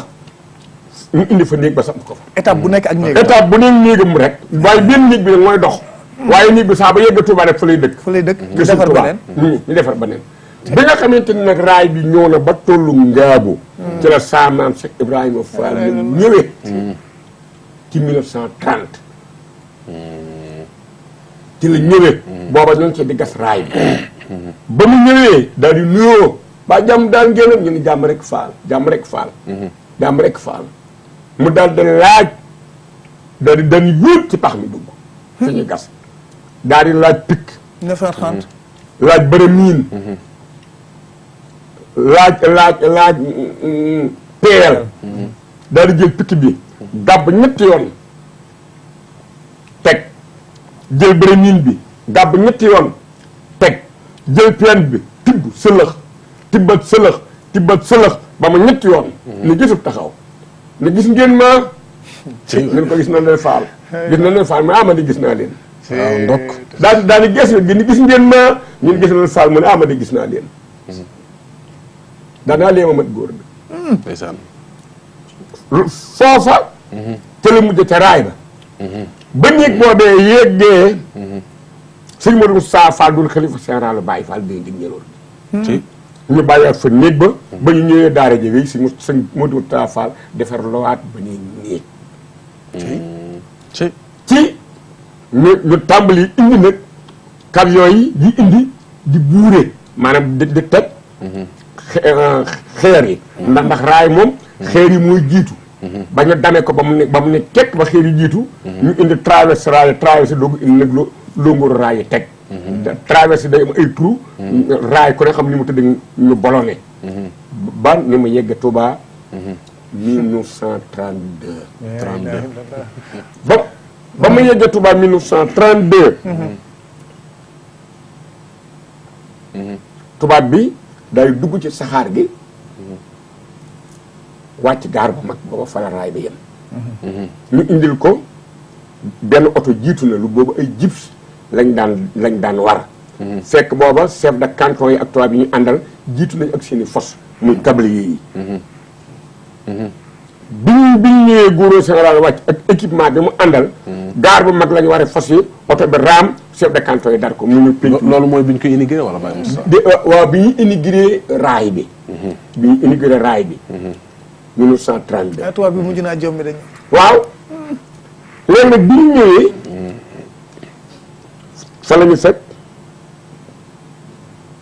ñu indi fa néeg ba samp ko fa étape bu nekk ak néeg étape bu nekk néegam rek waaye benn néeg bi nag mooy dox waaye néeg bi saa ba yegg Tuubaa rek fa lay dëkk ñu defar beneen ñu defar beneen bi nga xamante ni nag raay bi ñëw na ba tollu ngaabu ci la saa maam Cheikh Ibrahima Fall ñëwee ci 1930 ci la ñëwee booba ñoo ngi ci di gas raay bi ba mu ñëwee daal di nuyoo ba jàmm daal ngeenam ñu ni jàmm rek faal jàmm rek faal jàmm rek faal mu daal di laaj daal di dañu yóot ci pax mi dugg fi ñu gas daal di laaj pikk 930 laaj bërëmiin laaj peel daal di jël pikk bi gàbb ñetti yoon teg jël bërëmiin bi gàbb ñetti yoon teg jël peen bi tibb sëlëx tibbat sëlëx ba mu ñetti yoon ni gisul taxaw ni gis ngeen ma ngeen ko gis na leen faal mu amadi gis naa leen waaw ndokk daal di gees ni gis ngeen ma ñun gis na leen faal mu ne amadi gis naa leen daanaa lee ma mat góor bi ndeysaan foofa te la mujj ca raay ba néeg boobee yéegee sëñ Modou Moustapha Fall dul xalifa général Baye Fall day dig ñëloon ci ñu bàyyiwaat fa néeg ba ñu ñëwee daara ji wéy sëñ Modou Moustapha Fall defar lowaat ba ñuy néeg ci ñu tàmbali indi nag camion yi indi di buure maanaam di teg xeer yi ndax raay moom xeer yi mooy jiitu ba ñu damee ko ba mu ne kekk ba xeer yi jiitu ñu indi traversé doogu indi nag longooru raay yi teg traversé day am ay trou raay ku ne xam ni mu tëdd ñu bolone ba ni mu yegg Touba 1932 ba mu yegg Touba 1932 tubaab bi day dugg ci saxaar gi wàcc gaar bu mag booba fa la raay bi yem ñu indil ko benn oto jiitu na lu boobu ay jips lañ daan war fekk booba chef de canton yi ak tubaab yi ñu àndal jiitu nañ ak seeni fos muy tablier yi bi ñu ñëwee góoroo général wàcc ak équipement bi mu àndal gaar bu mag la ñu waree fos yi oto bi raam chef de canton yi dar ko mu ñu pénc loolu mooy bi ñu ko inauguré wala Baye Moussa waaw bi ñu inauguré raay bi 1932 tubaab bi mujj naa jommi dañu waaw léegi nag bi ñu ñëwee fa la ñu fekk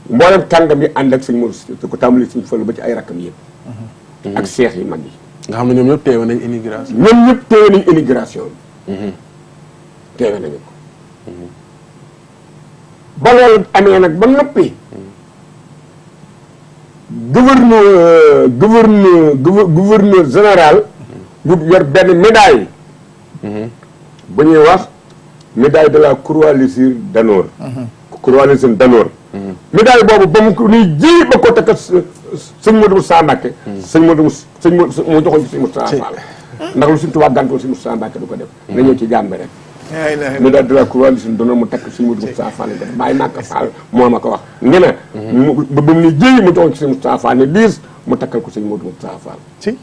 mboolem kàngam yi ànd ak suñu mos ko tàmbali suñu fële ba ci ay rakkam yëpp ak seex yi mag yi nga xam ne ñoom ñëpp teewe nañ immigration ñoom ñëpp teewe nañ immigration teewe nañu ko ba loolu amee nag ba noppi gouverneur général bu yor benn médaille bu ñuy wax médaille de la croix légion d'honneur croix légion d'honneur médaille boobu ba mu ko nuy ji ba ko takk sëñ Modou Moustapha Mbacké moo joxoon ci sëñ Moustapha Fall ndax lu suñ tubaab gàntoon sëñ Moustapha Mbacké du ko def na ñëw ci jàmbe rek médaille de la croix légion d'honneur mu takk sëñ Modou Moustapha Fall def bàyyi Màkka Fall moo ma ko wax nge na ba mu nuy ji mu joxoon ci sëñ Moustapha Fall ne diis mu takkal ko sëñ Modou Moustapha Fall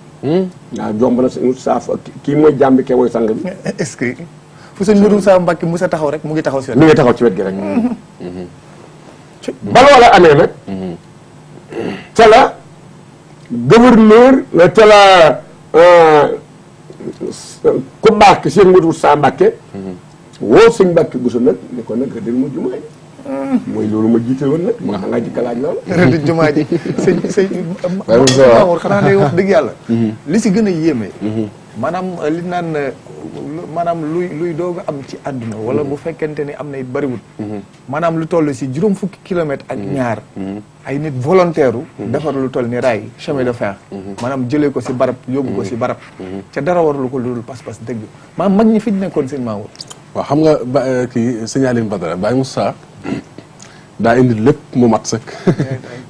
waaw jomb na sëñ Moustapha kii mooy jàmbi kee mooy sang bi est-ce que fu sëñ Modou Moustapha Mbacké mu sa taxaw rek mu ngi taxaw si wet mi ngi taxaw ci wet gi rek ba loola amee nag ca la gouverneur ca la ku baax ki sëñ Modou Moustapha Mbacké woo sëñ Mbacké Bousso nag ne ko nag rëddal ma jumaa ji mooy loolu ma jiite woon nag mu nga xam naa jikka laaj loolu rëdd jumaa ji sëñ Mamour xanaa day wax dëgg yàlla li si gën a yéeme maanaam li naan maanaam luy doog a am ci àdduna wala bu fekkente ni am na it bariwul maanaam lu toll si juróom fukki kilomètres ak ñaar ay nit volontaire defar lu toll ni raay chemin de fer maanaam jëlee ko si barab yóbbu ko si barab ca dara warlu ko loolu pas-pas dëgg maanaam mag ñi fi nekkoon seen Mamour waaw xam nga kii Signaline Badara Baye Moussa daa indi lépp mu mat sëkk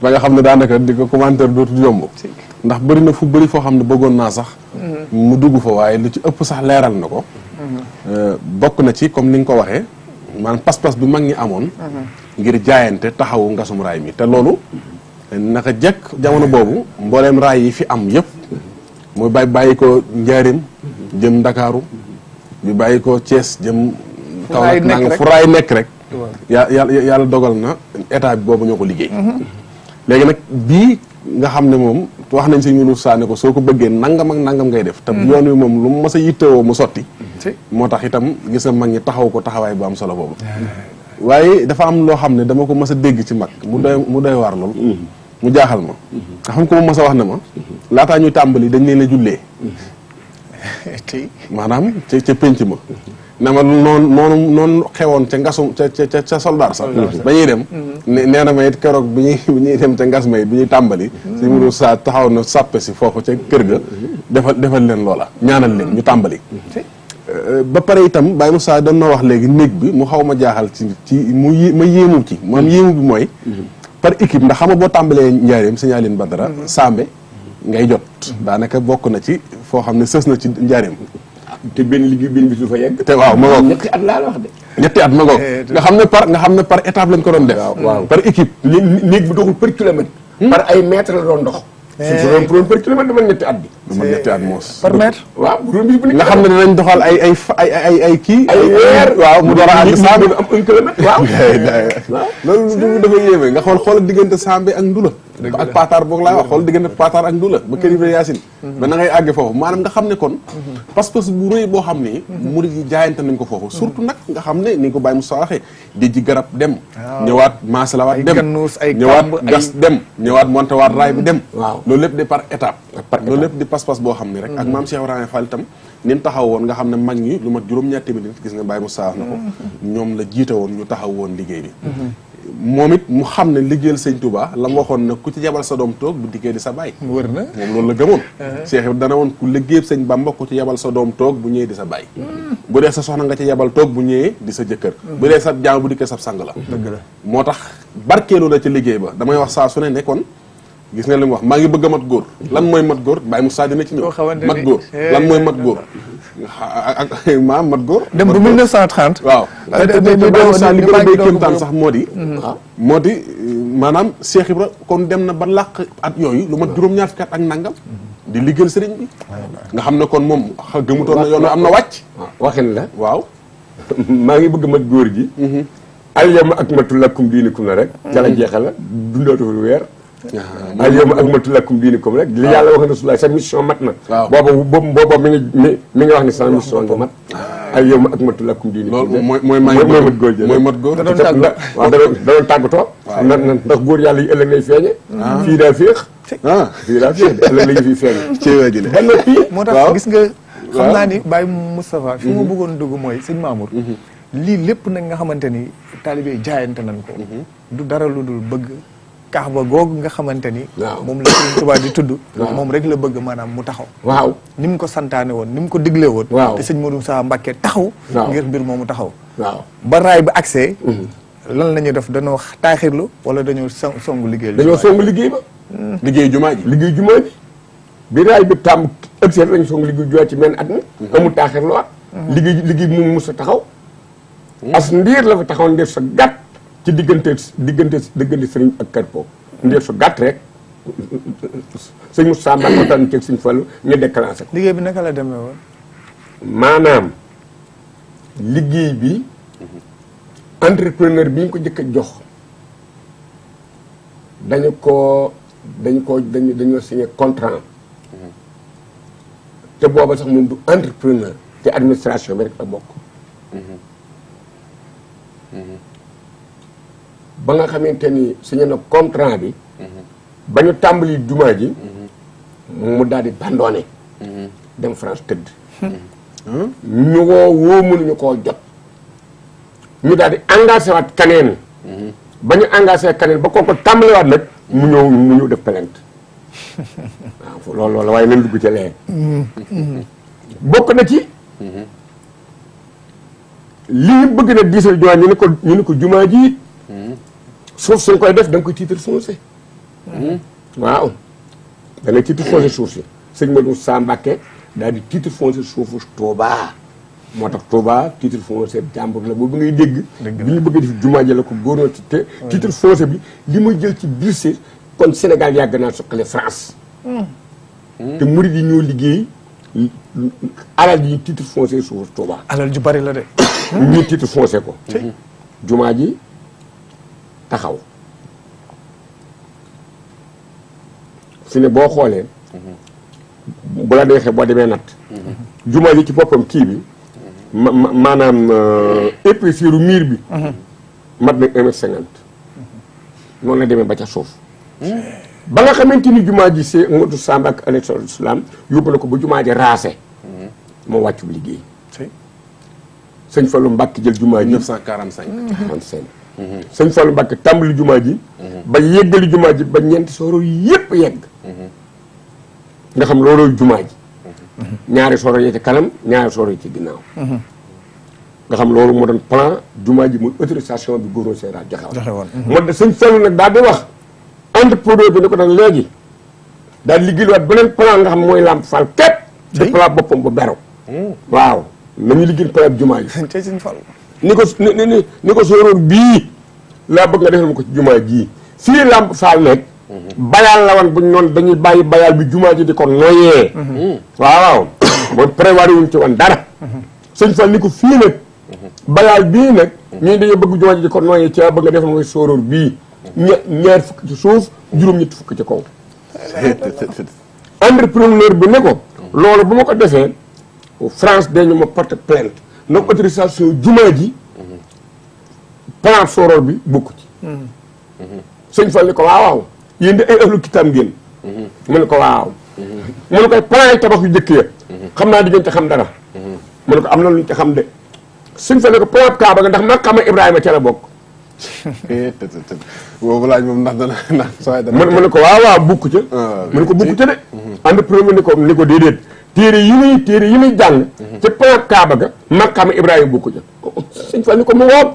ba nga xam ne daanaka di ko commentaire dootul yomb ndax bëri na fu bëri foo xam ne bëggoon naa sax mu dugg fa waaye lu ci ëpp sax leeral na ko bokk na ci comme ni nga ko waxee maanaam pas-pas bi mag ñi amoon ngir jaayante taxawu ngasum raay mi te loolu naka jekk jamono boobu mbooleem raay yi fi am yëpp mooy bàyyi ko Njaaréem jëm Ndakaaru bi bàyyi ko Thiès jëm Kaolack nanga fu raay nekk rek yàlla dogal na état bi boobu ñoo ko liggéey léegi nag bii nga xam ne moom wax nañ si ñunu saane ko soo ko bëggee nangam ak nangam ngay def te yoon wi moom lu mu mës a yittewoo mu sotti moo tax itam gis nga mag ñi taxaw ko taxawaay bu am solo boobu waaye dafa am loo xam ne dama ko mës a dégg ci mag mu doy waar lool mu jaaxal ma nga xam ko mu mës a wax ne ma laataa ñuy tàmbali dañ leen a jullee maanaam ca pénc ma ne ma noonu xewoon ca ngasum ca soldaar sax ba ñuy dem nee na ma it keroog bi ñuy dem ca ngas ma it bi ñuy tàmbali si munu sa taxaw na sàppe si foofu ca kër ga defal leen loola ñaanal leen ñu tàmbali ba pare itam Baye Moussa doon na wax léegi néeg bi mu xaw ma jaaxal ci ma yéemu ci maanaam yéemu bi mooy par équipe ndax xam nga boo tàmbalee Njaaréem Signaline Badara Sambe ngay jot daanaka bokk na ci foo xam ne sës na ci Njaaréem te benn liggéey benn bis du fa yegg. te waaw ma ngoog ñetti at laa la wax de. ñetti at ma ngoog nga xam ne par étape lañ ko doon def. waaw par équipe. néeg bi doxul par kilomètre. par ay mètres la doon dox. su doon par kilomètre dama ñetti at bi. dama ñetti at moos. par mètre. waaw bu doon bis bu nekk nga xam ne dinañ doxal ay kii. ay weer waaw mu door a àgg Sambe am 1 kilomètre waaw. loolu dafa yéeme nga xool diggante Sambe ak Ndula. ak Paatar boog laa wax xool diggante Paatar ak Ndula ba kër Ibrahima Yacine. ba na ngay àgge foofu maanaam nga xam ne kon. pas-pas bu rëy boo xam ne. murid yi jaayante nañ ko foofu surtout nag nga xam ne ni ko Baye Moussa waxee di ji garab dem. ñëwaat maasalawaat dem ñëwaat gas dem ñëwaat montewaat raay bi dem. waaw loolu lépp di par étape. loolu lépp di pas-pas boo xam ne rek. ak maam Cheikh Ibrahima Fall itam nin taxaw woon nga xam ne mag ñi lu mat juróom-ñaar téeméer gis nga Baye Moussa wax na ko ñoom la jiite woon ñu taxaw woon liggéey bi moom it mu xam ne liggéeyal sëñ Touba la mu waxoon ne ku ci yebal sa doom toog bu dikkee di sa baay wër na moom loolu la gëmoon Cheikh bi dana woon ku liggéeyal sëñ Bamba ku ci yebal sa doom toog bu ñëwee di sa baay bu dee sa soxna nga ci yebal toog bu ñëwee di sa jëkkër bu dee sa jaam bu dikkee sa sang la dëgg la moo tax barkeelu na ci liggéey ba damay wax saa su ne kon gis nga li mu wax maa ngi bëgg a mat góor lan mooy mat góor Baye Moussa dina ci ñëw mat góor lan mooy mat góor ak maam mat góor dem bu 1930 waaw Baye Moussa li gën a doy kéemtaan sax moo di maanaam Cheikh Ibra kon dem na ba làq at yooyu lu mat juróom-ñaar fukki at ak nangam di liggéeyal sëriñ bi nga xam ne kon moom gëmutoon na yoon am na wàcc waxin la waaw maa ngi bëgg mat góor gi alyawma akmaltu lakum diinakum la rek jala jeexal la dundootul weer alyawma akmaltu lakum diinakum rek li yàlla wax na Rasulullah sa mission mat na booba mi ngi wax ni sa mission nga mat alyawma akmaltu lakum diinakum loolu mooy mat góor mooy mat góor waaw da doon tàggatoo ndax góor yàlla yi ëllëg lay feeñe fii daa féex fii daa féex de ëllëg la ñu fiy feeñe ci waji de ba noppi moo tax gis nga xam naa ni Baye Moustapha fi ma bëggoon dugg mooy sëñ Mamour lii lépp nag nga xamante ni taalibe jaayante nañ ko du dara lu dul bëgg Kaaba googu nga xamante ni moom la Sëriñ Tuubaa di tudd moom rek la bëgg maanaam mu taxaw waaw ni mu ko santaane woon ni mu ko diglee woon te sëñ Modou Moussa Mbacké taxaw ngir mbir moomu taxaw waaw ba raay bi accès lan la ñuy def dañoo taaxirlu wala dañoo songu liggéey dañoo songu liggéey ba liggéey jumaa ji bi raay bi tàmm accès lañu songu liggéey jumaa ci benn at mi amul taaxirlu waat liggéey bi mu mus a taxaw as ndiir la fa taxaw ndiir sa gàtt ci diggante sëriñ ak Carrefour ndiir sa gàtt rek sëñ Moussa Mbacké waxtaan ceeg sëñ Fallu ñu déclenché ko liggéey bi naka la demee woon maanaam liggéey bi entrepreneur bi ñu ko jëkk a jox dañoo signé contrat te booba sax moom du entrepreneur te administration bi rek la bokk ba nga xamante ni signé na contrat bi ba ñu tàmbali jumaa ji mu daal di bandoone dem France tëdd ñu woo mënuñu koo jot ñu daal di engagé waat kaneen ba ñu engagé kaneen ba kooku tàmbaliwaat nag mu ñëw def plainte waaw loolu la waaye nañ dugg ca lee bokk na ci li ñu bëgg na diisal jumaa ñu ne ko jumaa ji suuf suñ koy def da nga koy titre foncier waaw da ngay titre foncier suuf si sëñ Modou Moussa Mbacké daal di titre foncier suufu Touba moo tax Touba titre foncier jàmbur la boobu ngay dégg bi ñu bëgg a def jumaa ji la ko góornoo ci te titre foncier bi li muy jël ci budget kon Sénégal yàgg naa suqale France te murid yi ñoo liggéey alal ji titre foncier suufu Touba alal ju bari la de ñii titre foncier ko jumaa ji taxaw fi ne boo xoolee bu la neexee boo demee natt jumaa ji ci boppam kii bi maanaam épaisseur u miir bi mat na 1m50 noonu la demee ba ca suuf ba nga xamante ni jumaa ji see Modou Samba ak alayhi salaam yóbbu na ko ba jumaa ji raase moo wàccu liggéey sëñ Fallou Mbacké jël jumaa ji 1945 sëñ Fallou Mbacké tàmbali jumaa ji ba yeggali jumaa ji ba ñeenti soro yépp yegg nga xam loolooy jumaa ji ñaari soro yi ci kanam ñaari soro yi ci ginnaaw nga xam loolu moo doon plan jumaa ji muy autorisation bi gouverneur général joxe woon moo da sëñ Fallou nag daal di wax entrepreneur bi ni ko nag léegi daal liggéeyluwaat beneen plan nga xam mooy Lamp Fall képp ci plan boppam bu beru waaw nañu liggéey plan jumaa ji tey sëñ Fall ni ko sóoróor bii laa bëgg nga defal ma ko ci jumaa ji fii Lamp Fall nekk bayaal la woon buñ noonu dañuy bàyyi bayaal bi jumaa ji di ko noyee waaw mooy prévoir wuñ ci woon dara sëñ Fall ni ko fii nag bayaal bii nag ñii dañoo bëgg jumaa ji di ko noyee ci bëgg nga defal mooy sóoróor bii ñaar fukk ci suuf juróom-ñetti fukk ci kaw entrepreneur bi ne ko loolu bu ma ko defee France dañu ma porte plainte nag autorisation jumaa ji plan sóoróor bi bokku ci sëñ Fall ni ko waaw yéen di ay ahlu kitaab ngeen mu ne ko waaw mu ne koy plan yi tabax yu jëkk ya xam naa di ngeen ci xam dara mu ne ko am na lu ñu ci xam de sëñ Fall ni ko plan Kaaba nga ndax ma xama Ibrahima ca la bokk boobu laaj moom ndax mu ne ko waaw bukk ca mu ne ko bukk ca de entrepreneur ni ko déedéet téere yi muy jàng ca plan Kaaba ga ma xama Ibrahima bukk ca sëñ Fall ni ko mu woob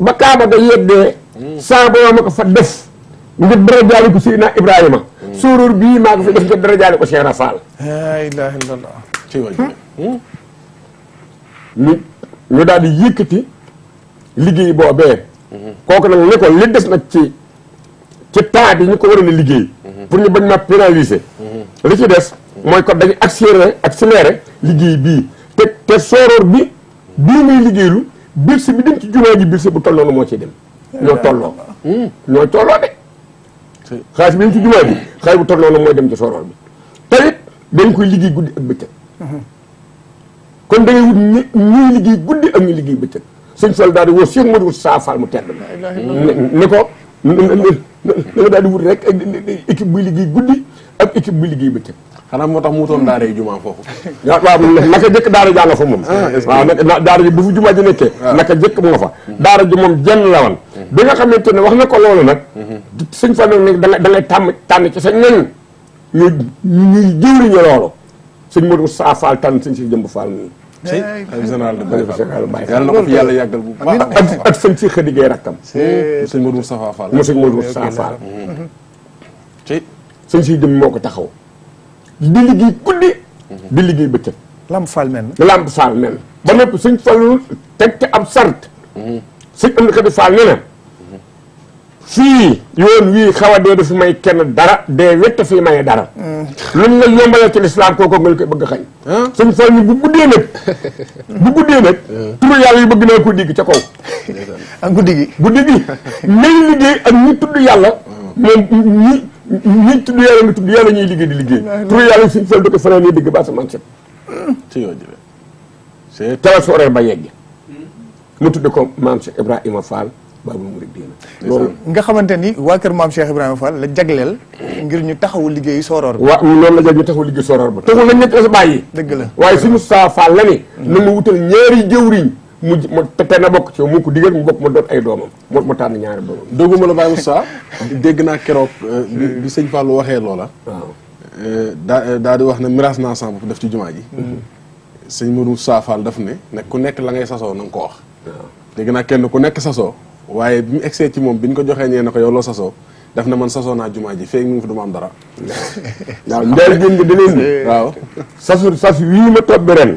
ba Kaaba ga yeggee saa boo ma ko fa def ngir darajaale ko Seydina Ibrahima sóoróor bii maa ko fa def ngir darajaale ko Cheikh Rafal la ilaha illallah ñu daal di yëkkati liggéey boobee kooku nag ne ko li des nag ci temps bi ñu ko waroon a liggéey pour ñu bañ ma pénaliser li ci des mooy ko dañu accéléré liggéey bii te sóoróor bi bii muy liggéeylu birse bi dem ci jumaa ji birse bu tolloonu moo ciy dem ñoo tolloo de xaalis bi dem ci jumaa ji xaalis bu tolloonu mooy dem ci sóoróor bi te it dañ koy liggéey guddi ak bëccëg kon da ngay wut ñuy liggéey guddi ak ñuy liggéey bëccëg sëñ Fall daal di woo Cheikh Modou Moussa Fall mu tedd ni ko nga daal di wut rek équipe buy liggéey guddi ak équipe buy liggéey bëccëg xanaa moo tax mu wutoon daara yi jumaa foofu waaw naka jëkk daara jaa nga fa moom waaw daara ji bu fu jumaa ji nekkee naka jëkk mu nga fa daara ji moom jenn la woon bi nga xamante ne wax na ko loolu nag sëñ Fall nag da ngay tànn ci sa ñoñ ñuy jëwriñu loolu sëñ Modou Moussa Fall tànn sëñ si jëmb Fall nii général de Baye Fall yàlla na ko fi yàlla yàggal bu baax ak sëñ si xëdigee rakkam sëñ Modou Moustapha Fall mu sëñ Modou Moustapha Fall sëñ si jëm moo ko taxaw di liggéey guddi di liggéey bëccëg Lamp Fall men Lamp Fall men ba noppi sëñ Fallu teg te ab sart sëñ am na xadi Fall ne na fii yoon wii xaw a dee du fi may kenn dara dee wette fii maye dara luñ la yombalal ci lislaam kooku nga koy bëgg xañ sëñ Fall ni bu guddee nag turu yàlla yi bëgg naa ko dégg ca kaw ak guddi gi nay liggéey ak ñi tudd yàlla moom ñi tudd yàlla nga tudd yàlla ñuy liggéey di liggéey turu yàlla sëñ Fall da ko fanaan nii dégg ba asamaan set tawal sooree ba yegg mu tudde ko maam Cheikh Ibrahima Fall Baabul Muridiina loolu nga xamante ni waa kër maam Cheikh Ibrahima Fall la jagleel ngir ñu taxawu liggéeyu sooroor bi. waaw loolu la jag ñu taxawu liggéey sooroor ba taxul nañ ñett sa bàyyi dëgg la waaye si Moustapha Fall la ni na ma wutal ñaari jëwriñ mu te na bokk ci moo ko digal mu bokk ma doot ay doomam mu tànn ñaari doomam dëgguma la Baye Moussa dégg naa keroog bi sëñ Fallou waxee loola waaw daa di wax ne miraas naa sama bopp def ci jumaa ji sëñ Mourou Moussa Fall daf ne ku nekk la ngay sasoo na nga ko wax dégg naa kenn ku nekk sasoo waaye bi mu egsee ci moom bi ñu ko joxee ñee na ko yow loo sasoo daf na man sasoo naa jumaa ji feeg mu ngi fi du ma am dara waaw ndeel gén nga da leen waaw sas wii ma toog bi ren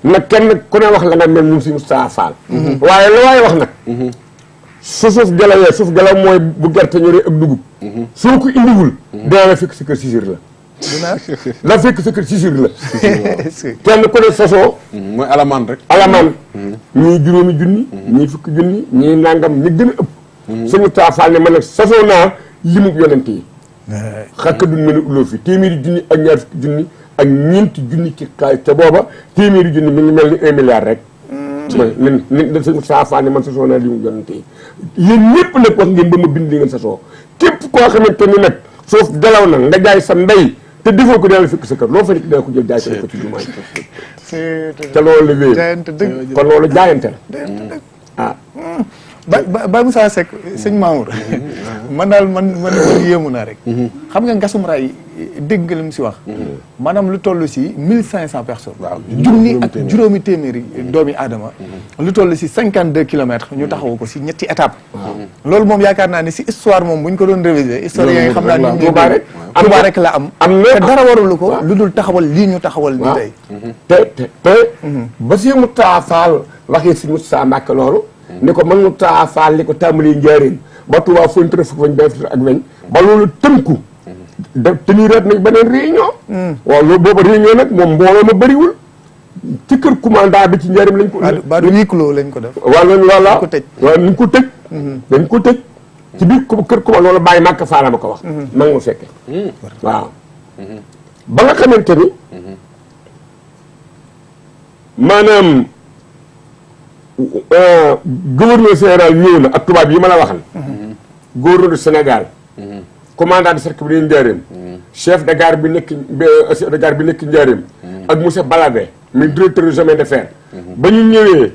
nag kenn ku ne wax la nga mel moom si Moustapha Fall waaye lu waaye wax nag su suuf galawee suuf galaw mooy bu gerte ñoree ak dugub soo ko indiwul dina la fekk sa kër sisir la la fekk sa kër sisir la kenn ku ne sasoo mooy alamaan rek alamaan ñii juróomi junni ñii fukki junni ñii nangam ñi gën a ëpp sëñ Moustapha Fall ne man nag sasoo naa limub yonent yi xakka duñ mën a ulloo fi téeméeri junni ak ñaar fukki junni ak ñeenti junni ci xaalis te booba téeméeri junni mi ngi mel ni 1 milliard rek nin sëñ Moustapha Fall ne man sasoo naa limub yonent yi yéen ñëpp nag wax ngeen ba ma bind li ngeen sasoo képp koo xamante ni nag suuf galaw na nga jaay sa mbay te defoo ko dina fekk sa kër loo fa nekk dina ko jël jaay ko ci jumaa te loolu la wéy kon loolu jaayante la ah Baye Moussa Seck sëñ Mamour man daal man yéemu naa rek xam nga ngasum raay dégg nga li mu si wax maanaam lu toll si 1500 personnes junni ak juróomi téeméeri doomi aadama lu toll si 52 kilomètres ñu taxawu ko si ñetti étape loolu moom yaakaar naa ni si histoire moom bu ñu ko doon réviser histoire yi nga xam naa ni Touba rek la am te dara warulu ko lu dul taxawal lii ñu taxawal nii tey te ba si Moustapha Fall waxee si Moustapha Mbacke loolu ni ko man Moustapha Fall li ko tàmbalee njëriñ ba Touba foñ tërë fukk fañ def ak weñ ba loolu tënku da teniraat nañ beneen réunion waaw loolu booba réunion nag moom mbooloo ma bëriwul ci kër commandant bi ci njëriñ lañ ko ba du huis clos lañ ko def waaw loolu loola ko tëj waaw ñu ko tëj dañ ko tëj ci biir kër commandant loolu bàyyi Màkka Fall ma ko wax ma nga ma fekke waaw ba nga xamante ni maanaam gouverneur général ñëw na ak tubaab yi ma la waxal gouverneur du Sénégal commandant de cercle bi Njaaréem chef de gare bi nekk chef de gare bi nekk Njaaréem ak monsieur Balabé mi directeur du chemin de fer ba ñu ñëwee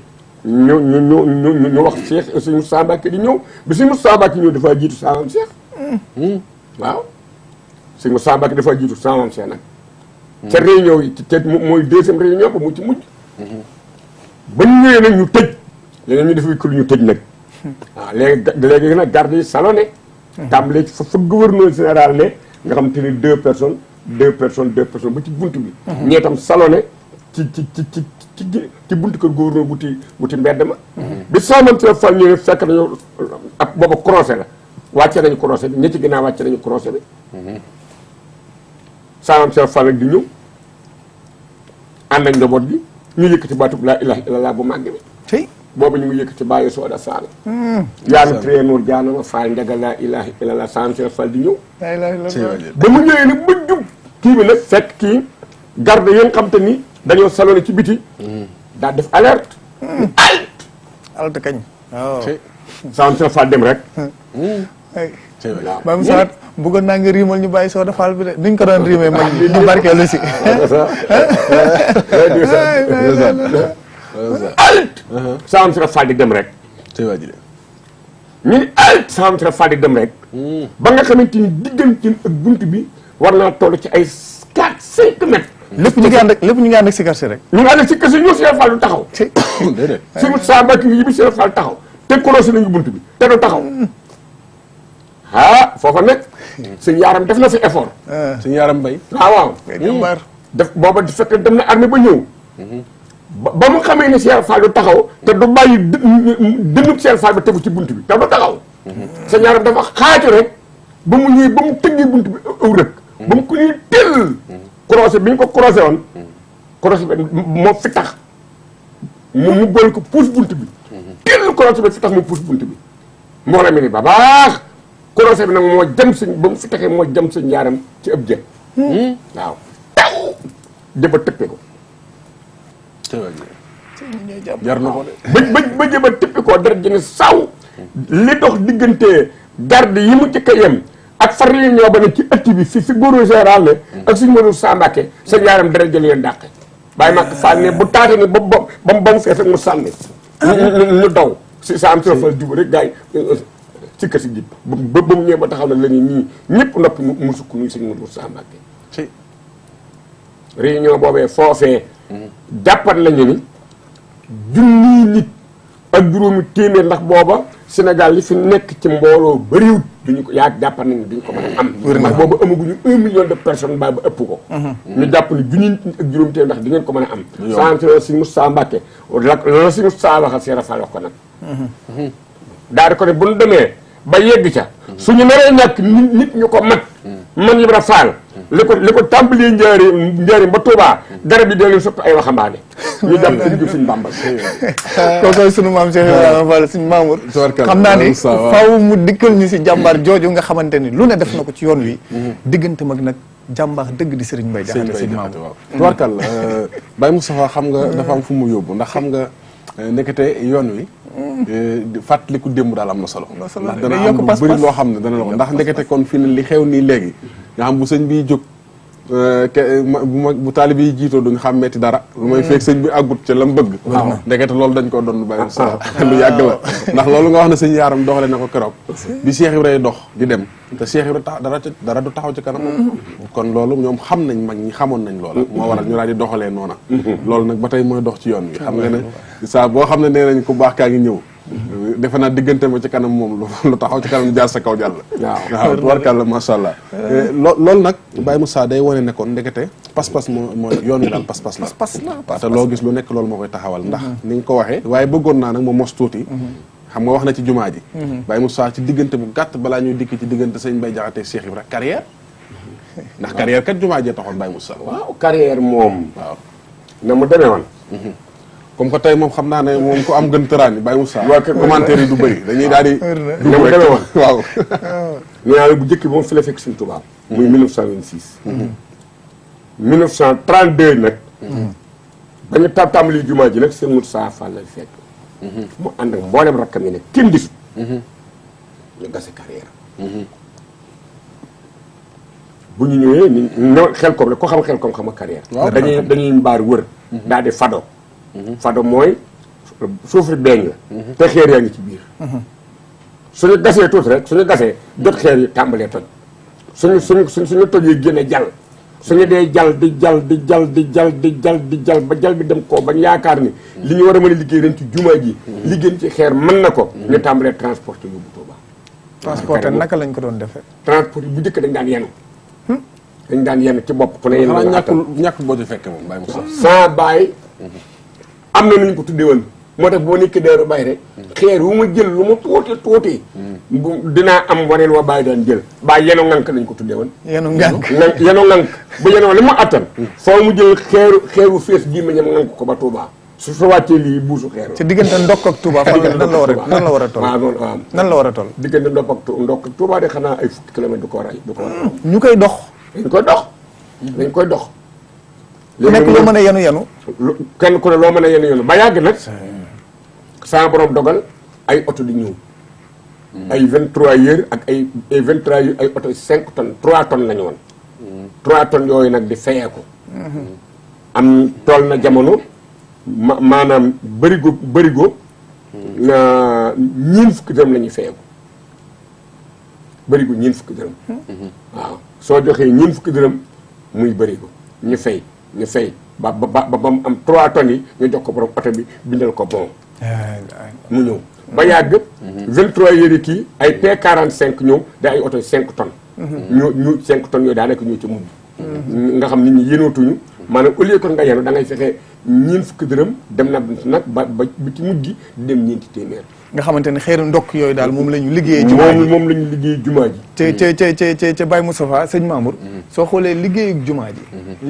ñu wax Cheikh sëñ Moustapha Mbacké di ñëw bi sëñ Moustapha Mbacké ñëw dafaa jiitu saamam Cheikh waaw sëñ Moustapha Mbacké dafaa jiitu saamam Cheikh nag ca réunion yi te mooy deuxième réunion ba mu ci mujj ba ñu ñëwee nag ñu tëj léegi ñu def ko ñu tëj nag waaw léegi nag garde yi salonné tàmbalee ci fa gouverneur général ne nga xam te ni deux personnes ba ci buntu bi ñee tam salonné ci buntu kër gouverneur wuti mbedd ma bi saamam seen fal ñëwee fekk nañu ab booba croisé la wàcce nañu croisé bi ñi ci ginnaaw wàcce nañu croisé bi saamam seen fal nag di ñëw ànd ak njaboot bi ñu yëkkati baatub laa ilaha illallah bu màgg bi boobu ñu ngi yëkkati bàyyi sooda faal yaanu tré noor jaanama faal njaga laa ilaha illallah saam seen fal di ñëw ba mu ñëwee nag ba jub kii bi nag fekk kii garde yi nga xam te ni dañoo salone ci biti daal def alerte alerte kañ waaw saam seen fal dem rek Baye Moussa bëggoon naa nga riimal ñu bàyyi sooda faal bi de nuñ ko doon riimee mag ñi ñu barkeelu si alt saam seen fal di dem rek ñu ni alt saam seen fal di dem rek ba nga xamante ni diggante ak bunt bi war naa toll ci ay 4-5 mètres lépp ñu ngi ànd ak si karsi rek ñu ngi ànd ak si karsi ñoo seen fal du taxaw suñu saa mbàkk yi bi seen fal taxaw te croisé nañu bunt bi te du taxaw foofa nag suñu yaaram def na fi effort suñu yaaram bay waaw def booba di fekk dem na armée ba ñëw ba mu xamee ne Cheikh Fall du taxaw te du bàyyi dënnu Cheikh Fall ba tegu ci bunt bi te du taxaw suñu yaaram dafa xaaju rek ba mu ñëwee ba mu tëggee bunt bi ëw rek ba mu ko ñuy tëll croisé bi ñu ko croisé woon croisé bi moo fi tax mu boole ko puus bunt bi tëll croisé bi fi tax mu puus bunt bi moo la mel ni ba baax croisé bi nag moo jëm sëñ ba mu fi taxee moo jëm sëñ yaaram ci ëpp jën waaw taw jëba tëppe ko jar na ko de ba jëba tëppe ko dara jëne saw li dox diggante garde yi mu jëkk a yem ak far réunion ba ne ci ëtt bi fi góoru général ne ak suñu mënul saa Mbàkke seen yaaram dara jël leen dàqe bàyyi mag Fall ne bu taate ne ba mu fees ak mu sànni ñu daw si sa am si fal jub rek gars yi ci kër si jib ba mu ñëwee ba taxaw nag la ni nii ñëpp noppi mu sukk nuy suñu mënul saa Mbàkke réunion boobee foofee jàppat nañu ni junniy nit ak juróomi téeméer ndax booba Sénégal li fi nekk ci mbooloo bëriwut duñu ko yaa jàppat nañu duñu ko mën a am ndax booba amaguñu 1 million de personnes ba ëpp ko ñu jàpp ni junniy nit ak juróomi téeméer ndax di ngeen ko mën a am sant la si Moussa Mbacke la si Moussa waxal si rafal wax ko nag daal di ko ne bu ñu demee ba yegg ca suñu naree ñàkk nit ñu ko mat man Ibra Fall li ko tàmbalee njëriñ ba Touba garab yi dee leen sotti ay waxambaane ñu jàpp ci digg suñu Bàmba kookoy sunu maam Cheikh Ibrahima Fall suñu Mamour xam naa ni faw mu dikkal ñu si jàmbaar jooju nga xamante ni lu ne def na ko ci yoon wi diggante mag nag jàmbaar dëgg di Serigne Mbaye Diakhaté sëñ Mamour tubarkal Baye Moustapha xam nga dafa am fu mu yóbbu ndax xam nga ndekete yoon wi fàttaliku démb daal am na solo ndax dana am lu bëri loo xam ne dana la ko ndax ndekete kon fi ne li xew nii léegi nga xam bu sëñ bi jóg bu taalibe yi jiitoo duñ xam metti dara lu may feeg sëñ bi àggut ca la mu bëgg ndekete loolu dañ ko doon bàyyi sa lu yàgg la ndax loolu nga wax ne sëñ yaaram doxale na ko keroog bi Cheikh Ibrahima dox di dem te Cheikh Ibrahima dara du taxaw ci kanam kon loolu ñoom xam nañ mag ñi xamoon nañ loola moo waral ñu daal di doxalee noona loolu nag ba tey mooy dox ci yoon wi xam nga ne saa boo xam ne nee nañ ku baax kaa ngi ñëw defe naa diggante ma ci kanam moom lu taxaw ci kanam jaar sa kaw jàll waaw tubarkàlla macha allah loolu nag Baye Moussa day wane ne kon ndekete pas-pas mooy yoon wi daal pas-pas la te loo gis lu nekk loolu moo koy taxawal ndax ni nga ko waxee waaye bëggoon naa nag ma mos tuuti xam nga wax na ci jumaa ji Baye Moussa ci diggante bu gàtt balaa ñuy dikk ci diggante sëñ Mbaye Diakhaté Cheikh Ibra carrière ndax carrière kat jumaa jee taxoon Baye Moussa waaw carrière moom waaw na mu demee woon comme que tey moom xam naa ne moom ku am gën tëraan yi Baye Moussa commentaire yi du bëri dañuy daal di na mu demee woon waaw ñu naa bu njëkk bi moom fi la fekk suñu tubaab muy 1926 1932 nag ba ñu tàmbali jumaa ji nag sëñ Moussa Fall lay fekk mu ànd ak mboolem rakkam yi ne kenn gisut ñu gase carrière bu ñu ñëwee ni xel koom rek ko xam xel koom xam a carrière dañuy mbaar wër daal di fado fado mooy suuf beeñ la te xeer yaa ngi ci biir suñu gasee tuuti rek suñu gasee jot xeer yi tàmbalee toj suñu toj yi génne jàll suñu dee jàll di jàll di jàll di jàll di jàll di jàll ba jàll bi dem koo bañ yaakaar ni li ñu war a mën a liggéey ren ci jumaa ji liggéey ci xeer mën na ko ñu tàmbalee transporté yóbbu Tuuba transporté naka lañ ko doon defee transporté bu njëkk dañ daan yenu dañ daan yenn ci bopp ku ne yenn ñàkk boo ci fekke moom Baye Moussa sans bàyyi am na nu ñu ko tuddee woon moo tax boo nekkee Daaru Baay rek xeer wu ma jël lu ma tuuti dinaa am waneen wa bàyyi daan jël bàyyi yeno ŋànk lañ ko tuddee woon yenu ŋànk yeno ŋànk bu yenoo li ma attan foo mu jël xeeru fees ji ma ñam ŋànk ko ba Touba su wàccee lii buusu xeer ci diggante ndokk ak Touba fan nan la war a toll waaw noonu waaw nan la war a toll diggante ndokk ak Touba de xanaa ay fukki kilomètre du ko waral ñu koy dox dañ koy dox ku nekk loo mën a yenu kenn ku ne loo mën a yenu ba yàgg nag sama borom dogal ay oto di ñëw ay 23 heures ak ay 23 heures ay oto 5 tonnes 3 tonnes la ñu woon 3 tonnes yooyu nag di fayee ko am tool na jamono maanaam bërigo na ñiin fukki dërëm la ñuy fayee ko bërigo ñiin fukki dërëm waaw soo joxee ñiin fukki dërëm muy bërigo ñu fay ba mu am 3 tonnes yi ñu jox ko borom oto bi bindal ko bon mu ñëw ba yàgg 23 yëri kii ay P45 ñëw da ay oto 5 tonnes ñu 5 tonnes yooyu daanaka ñëw ci mujj nga xam nit ñi yénootuñu maanaam au lieu que nga yenu da ngay fexe ñeen fukki dërëm dem na nag ba ci mujj gi dem ñeenti téeméer nga xamante ne xeeru ndokk yooyu daal moom la ñu liggéeyee jumaa ji moom la ñu liggéeyee jumaa ji ca Baye Moustapha sëñ Mamour soo xoolee liggéeyu jumaa ji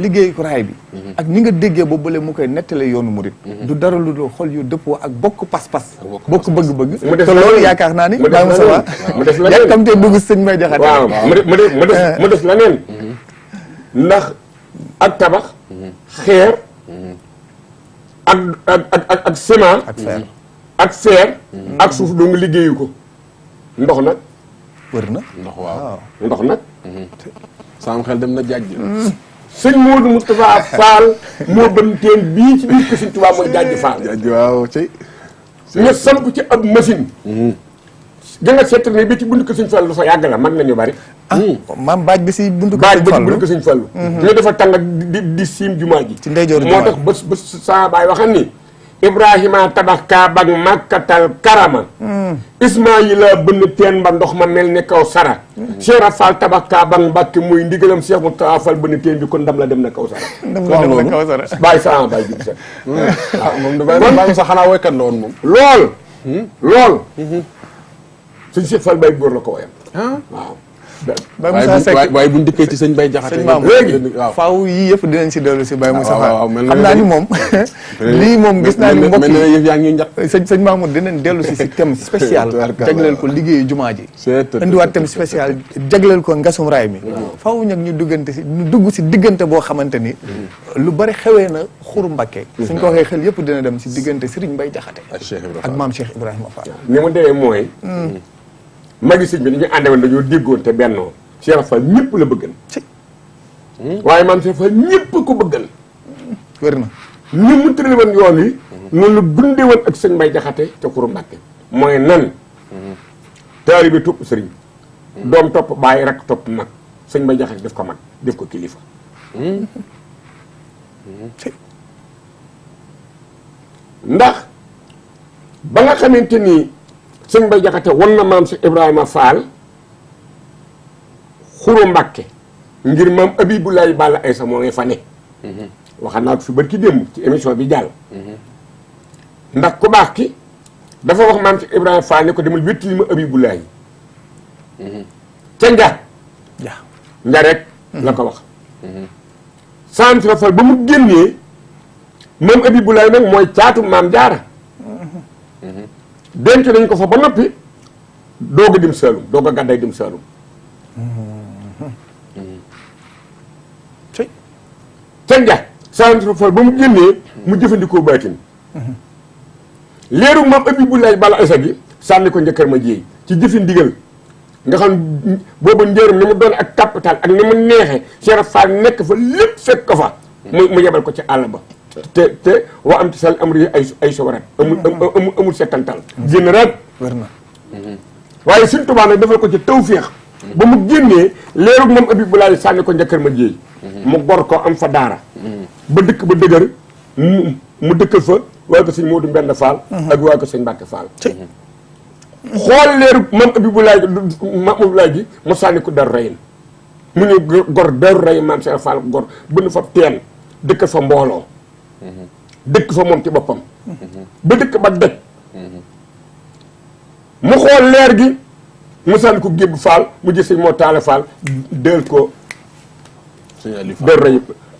liggéeyu raay bi ak ni nga déggee boobule mu koy nettale yoonu murit du dara lu dul xol yu dëppoo ak bokk pas-pas bokk bëgg-bëgg te loolu yaakaar naa ni Baye Moustapha yàkkamtee bëgg sëñ Mbaye Diakhaté waaw mu des la neen ndax ak tabax xeer ak ciment ak fer ak suuf doo nga liggéeyu ko ndox nag wër na ndox waaw ndox nag sama xel dem na jaaj sëñ Modou Moustapha Fall moo bën teen bii ci biir ko sëñ Tuubaa mooy jaaj Fall jaaj waaw ci nga samp ci ab machine ga nga seetal ne bi ci bunt ko sëñ Fallu dafa yàgg la mën nañu bari maam baaj bi si buntu ko baaj sëñ ba ci Fallu bunt ko sëñ Fallu ñu dafa tàng ak di siim jumaa ji ci ndeyjooru moo jumaa tax ba saa baay waxam ni Ibrahima tabax Kaaba ak Makkatal Karama Ismaayila bënn teen ba ndox ma mel ne kaw sara Cheikh Fall tabax Kaaba ak Mbàkke muy ndigalam Cheikh Moustapha Fall bënn teen bi kon ndam la dem na kaw sara ndam la dem na kaw sara bàyyi sa baay bi sax moom dafay sax xanaa woykat la woon moom lool sëñ Cheikh Fall Baye góor la ko woyam waaw Baye Moussa Seck waaye bu ndikkee ci sëñ Baye Jaxate sëñ maam léegi waaw faaw yii yëpp dinañ si dellu si Baye Moussa waaw Fall xam naa ni moom lii moom gis naa ni mbokk mel na yëf yaa ngi ñu njat sëñ Mamour dinañ dellu si thème spécial jagleel ko liggéeyu jumaa ji indiwaat thème spécial jagleel ko ngasum raay mi faaw nag ñu dugg si diggante boo xamante ni lu bari xewee na Xuru Mbàkke suñ ko waxee xel yëpp dina dem si diggante Serigne Baye Jaxate ak maam Cheikh Ibrahima Fall ni mu demee mooy magi sëñ bi dañu àndewoon dañoo déggoon te bennoo Cheikh Fall ñëpp la bëggan waaye maam Cheikh Fall ñëpp ko bëggan wér na ni mu tëral woon yoon wi noonu la dundee woon ak sëñ Baye Jaxate ca Xuru Mbàkke mooy nan taalibe topp sëriñ doom topp bàyyi rek topp mag sëñ Baye Jaxate def ko mag def ko kilifa ndax ba nga xamante ni sëñ Baye Jaxate won na maam Cheikh Ibrahima Fall Xuru Mbàkke ngir maam Abibulaay Balla Aysa moo ngi fa ne waxal naa ko fi bari ki démb ci émission bi jàll ndax ku baax ki dafa wax maam Cheikh Ibrahima Fall ne ko demal wéttali ma Abibulaay ca nja rek la ko wax saam si Fall ba mu génnee maam Abibulaay nag mooy caatu maam Jaara denc nañ ko fa ba noppi doog a dem Saalum doog a gàdday dem Saalum ca nja Saalum si Fall ba mu génnee mu jëfandikoo baatin leeru maam Abibulaay Balla Aysa gi sànni ko njëkkër ma jéey ci jëfi ndigal nga xam booba njëram ni mu doon ak capital ak ni mu neexee Cheikh Fall nekk fa lépp fekk ko fa mu yebal ko ci àll ba te waa am ci sal amri ay sowarat amul settantal génn rek wér na waaye Sëñ Tuubaa nag defal ko ci tawféex ba mu génnee leerug moom Abibulaay sànni ko njëkkër ma jéey mu gor ko am fa daara ba dëkk ba dëgër mu dëkkal fa waa ko sëñ Moodu Mbend Fall ak waa ko sëñ Mbàkke Fall xool leerug moom Abibulaay gi mu sànni ko Daaru Rahim mu ñu gor Daaru Rahim maam Cheikh Fall gor bënn fa teen dëkkal fa mbooloo dëkk fa moom ci boppam ba dëkk ba dëkk mu xool leer gi mu sànni ko Gébb Fall mu jël sëñ moo Taala Fall del ko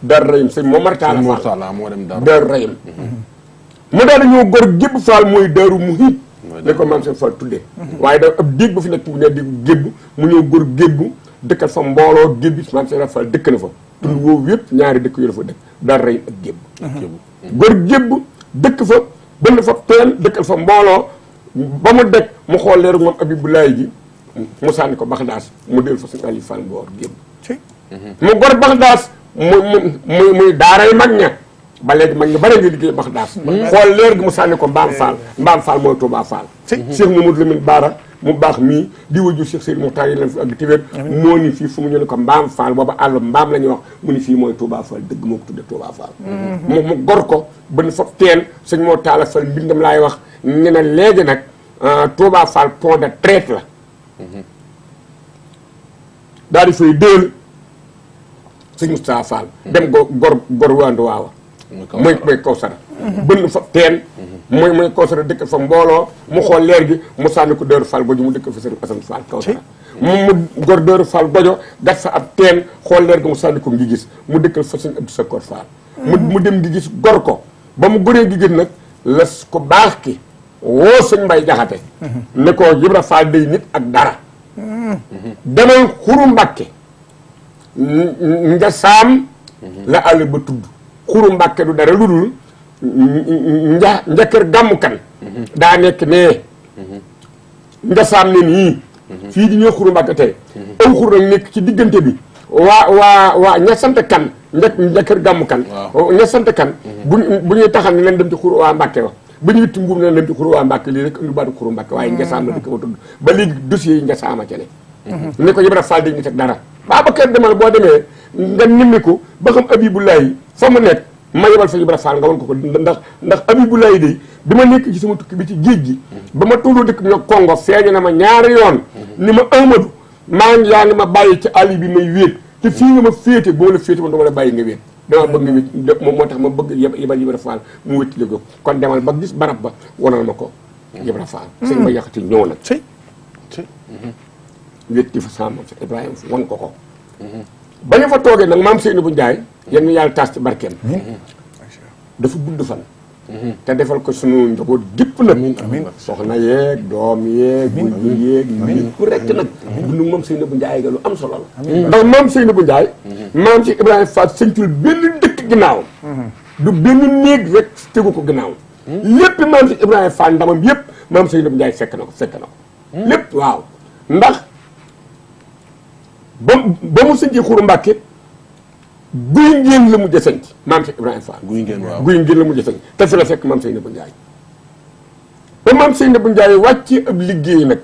Daaru Rahim sëñ moo Mar Taala Fall Daaru Rahim mu daal dañoo gor Gébb Fall mooy Daaru Muhit ne ko maam seen Fall tuddee waaye da ab déeg ba fi nekk bu ne di Gébb mu ñëw gor Gébb dëkkal fa mbooloo Gébb maam seen Fall dëkk na fa tund woowu yëpp ñaari dëkk yu la fa dëkk Daaru Rahim ak Gébb gor Gébb dëkk fa bënn fa teen dëkkal fa mbooloo ba mu dekk mu xool leeru moom Abibulaay gi mu sànni ko Baxdaas mu del fa sëñ Aliou Fall Mboor Gébb mu gor Baxdaas muy daaray mag ña ba léegi mag ña bare nga liggéey Baxdaas xool leer gi mu sànni ko Mbaam Fall mooy Touba Fall Cheikh Mamadou Lamine Bara mu baax mii di waju Cheikh Seydou Mokhtar yi leen fi ak tiwér moo ni fii fu mu ñu ne ko Mbaam Fall booba àllu mbaam la ñuy wax mu ni fii mooy Touba Fall dëgg moo ko tudde Touba Fall mu gor ko bën fa teen sëñ moo Taala Fall mbindam laay wax ñu ne léegi nag Touba Fall pont de traite la daal di fay déel sëñ Moustapha Fall dem gor waandu waawa mooy Kawsara bënn fa teen mooy Kawsara dëkk fa mbooloo mu xool leer gi mu sànni ko Daaru Fall gojo mu dëkk fa sëriñ Asan Fall Kawsara mu gor Daaru Fall gojo gat fa ab teen xool leer gi mu sànni ko ngi gis mu dëkkal fa sëñ Abdou Sakor Fall mu dem ngi gis gor ko ba mu goree gi gis nag la ko baax ki woo sëñ Mbay Jaxate ne ko Ibra Fall day nit ak dara demal Xuru Mbàkke nga saam la àll ba tudd Xuru Mbàkke du dara lu dul njëkkër gàmmukan daa nekk nee njasaam ne nii fii di ñëw xuru Mbàkke tey aw xur nag nekk ci diggante bi waa ña sant kan njëkkër gàmmukan ña sant kan bu ñuy taxal ne leen dem ci xuru waa Mbàkke wa ba ñu witti mbuum ne leen dem ci xuru waa Mbàkke lii rek indi baatu xuru Mbàkke waaye njasaam la dëkk ba tudd ba léegi dossiers yi njasaama ca ne ni ko Ibra Fall dañu teg dara Babacar demal boo demee nga nimmiku ba xam Abibulaay fa mu nekk ma yebal fa Ibra Fall nga wan ko ndax Abibulaay day bi ma nekk ci sama tukki bi ci géej gi ba ma tulloo dëkk ñoo Congo feeñu na ma ñaari yoon ni ma Amadou yaa ngi ma bàyyi ci àll bi may wéet te fii nga ma féete boo la féete man dama la bàyyi nga wéet dama bëgg nga wéet moom moo tax ma bëgg yebal Ibra Fall mu wétti léegi kon demal ba gis barab ba wanal ma ko Ibra Fall sëñ ma yàqati ñëw nag wétti fa sama sa Ibrahima wan ko ba ñu fa toogee nag maam Seynabou Ndiaye yéen ñu yàlla taas ci barkeem dafa gudd fan te defal ko sunu njaboot gépp nag soxna yeeg doom yeeg wujju yeeg ñëpp rekk nag dund moom Seynabou Ndiaye ga lu am solo la ndax maam Seynabou Ndiaye maam si Ibrahima Fall sëñtul benn dëkk ginnaaw du benn néeg rek tegu ko ginnaaw lépp maam si Ibrahima Fall ndamam yëpp maam Seynabou Ndiaye fekk na ko lépp waaw ndax ba mu sëñci xuru Mbàkke guy ngeen la mujj a sëñc maam Cheikh Ibrahima Fall guy ngeen la mujj a sëñc te fi la fekk maam Seynabou Ndiaye ba maam Seynabou Ndiaye wàccee ab liggéey nag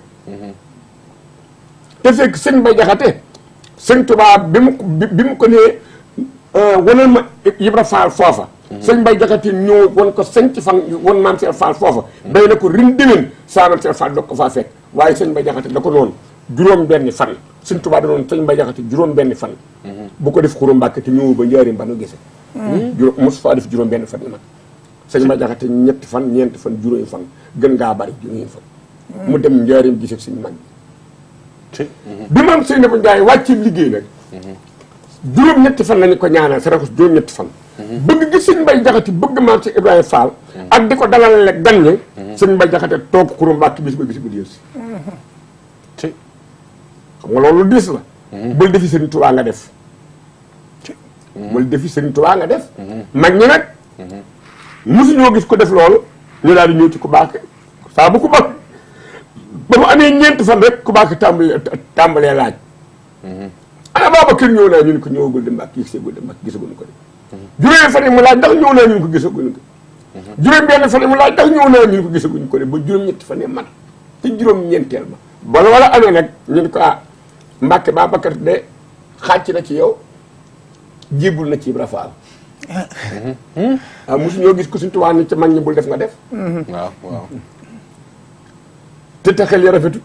te fekk sëñ Bay Jaxate sëñ Tuubaa bi mu ko nee wanal ma Ibra Fall foofa sëñ Bay Jaxate ñëw wan ko sëñc fan wan maam Cheikh Fall foofa day na ko rin déwén saanal Cheikh Fall doog ko faa fekk waaye sëñ Bay Jaxate da ko noonu juróom benni fan sëñ Tuubaa da doon sëñ Bay Jaxate juróom benni fan bu ko def xuru Mbàkke te ñëw ba njaarim ba nu gise mos faa def juróom benn fan nag sëñ Bay Jaxate ñetti fan ñeenti fan juróomi fan gën ngaa bari juróomi fan mu dem njaarim gise suñu mag bi maam Seynabou Ndiaye wàcce liggéey nag juróom-ñetti fan lañu ko ñaanal sa rakos juróom-ñetti fan bëgg gis sëñ Bay Jaxate bëgg maam si Ibrahima Fall ak di ko dalal le gan ñi sëñ Bay Jaxate toog xuru Mbàkke bis ba gis bu diir si xam nga loolu diis la bul defi sëriñ Tuubaa nga def bul defi sëriñ Tuubaa nga def mag ñi nag mosuñoo gis ko def loolu ñu daal di ñëw ci ku baax saa bu ku baax ba mu amee ñeenti fan rek ku baax tàmbalee laaj ana Babacar ñëw naa ñu ne ko ñëwagul de Mbàkke gisagul de Mbàkke gisaguñu ko de juróomi fan yi mu laaj ndax ñëw naa ñu ne ko gisaguñu ko juróom benn fan yi mu laaj ndax ñëw naa ñu ne ko gisaguñu ko de ba juróom-ñetti fan yi mat te juróom-ñeenteel ba ba wala amee nag ñu ne ko Mbàkke Babacar de xàcc na ci yow jébbul na ci Ibra Fall mosu ñoo gis ko suñu tubaab ni ci mag ñi bul def nga def waaw te xel ya rafetu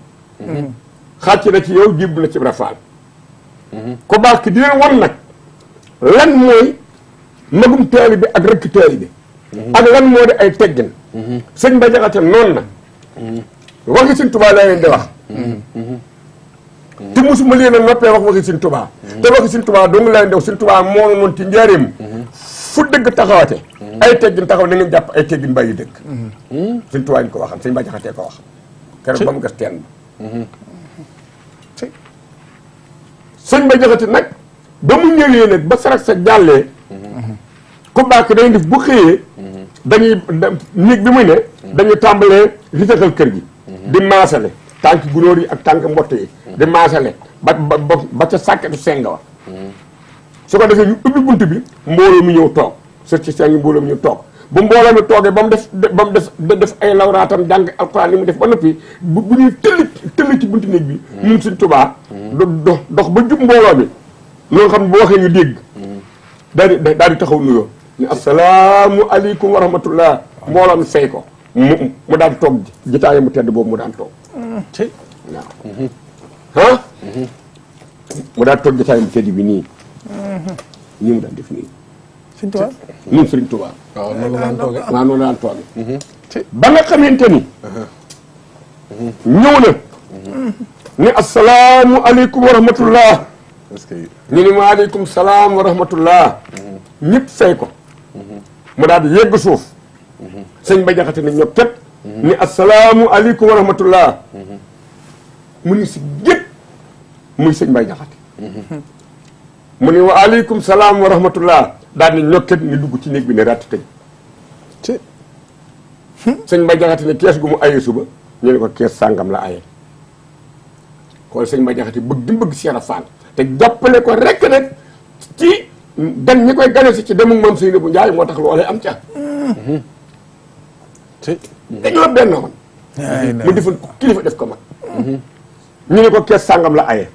xàcc na ci yow jébbul na ci Ibra Fall ko baax ki di leen wan nag lan mooy magum taalibe ak rëkk taalibe ak lan moo di ay teggin sëñ Bay Jaxate noonu na waxi suñu tubaab laa leen di wax te mosuma leen a noppee wax waxi Sëñ Tuubaa te waxi Sëñ Tuubaa dong lay ndew Sëñ Tuubaa moo noonu ci njaareem fu dëgg taxawate ay teggin taxaw na ngeen jàpp ay teggin bàyyi dëgg Sëñ Tuubaa ñu ko waxal Sëñ Bay Jaxate ko wax keroog ba mu gas teen ba Sëñ Bay Jaxate nag ba mu ñëwee nag ba sarak sa jàllee ku baax day def bu xëyee dañuy néeg bi muy ne dañuy tàmbalee ritaxal kër gi di maasale tànk gunóor yi ak tànk mbott yi di maasale ba ca sàkketu senga wa su ko defee ñu ubbi bunt bi mbooloo mi ñëw toog sër ci seng mbooloo mi ñëw toog bu mbooloo mi toogee ba mu def ay lawraatam jàng alxuraan li mu def ba noppi bu ñuy tëll ci buntu néeg bi mun Sëñ Tuubaa dox ba jub mbooloo mi loolu xam ne bu waxee ñu dégg daal di taxaw nuyoo ni assalaamu aleykum wa rahmatullah mbooloo mi fay ko mu daal di toog jitaay mu tedd boobu mu daan toog waaw mu daal di toog jitaay mu tedd bi nii mu daan def nii Sëñ Tuubaa ñun Sëriñ Tuubaa waaw noonu la daan tooge ba nga xamante ni ñëw na ni assalaamu aleykum wa rahmatullah ñu ni ma aleykum salaam wa rahmatullah ñëpp fay ko mu daal di yegg suuf sëñ Bay Jaxate ni ñëpp kat ni assalaamu aleykum wa rahmatullah mu ni si gépp muy sëñ Bay Jaxate mu ni wa aleykum salaam wa rahmatullah daal ni ñokket ni dugg ci néeg bi ne ratt tëj sëñ Mbay Jaxate ne kees gu mu aye suba ñu ne ko kees sàngam la aye xool sëñ Mbay Jaxate bëgg di bëgg Cheikh Fall te jàppale ko rek nag ci gan ñi koy gane si ci demuk moom Seynabou Ndiaye moo tax loolee am ca dañoo benn woon mu defoon kilifa def ko mag ñu ne ko kees sàngam la aye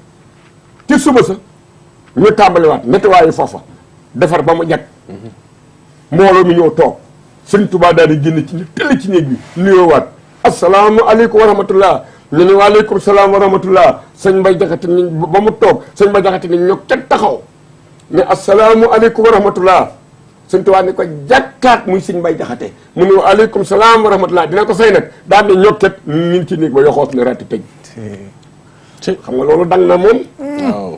ci suba sa ñu tàmbaliwaat nettoyé foofa defar ba mu jag mbooloo mi ñëw toog sëñ Tuubaa daal di génn ci ñu tëll ci néeg bi nuyoowaat asalaamualeykum wa rahmatullah ñu ne waaleykum salaam wa rahmatullah sëñ Mbay Jaxate ni ba mu toog sëñ Mbay Jaxate ni ñoo kenn taxaw ne asalaamualeykum wa rahmatullah sëñ Tuubaa ni ko jàkkaat muy sëñ Mbay Jaxate mu ne waaleykum salaam wa rahmatullah dina ko fay nag daal ne ñokket ñu ci néeg ba yoxoos ne ratti tëj xam nga loolu dang na moom waaw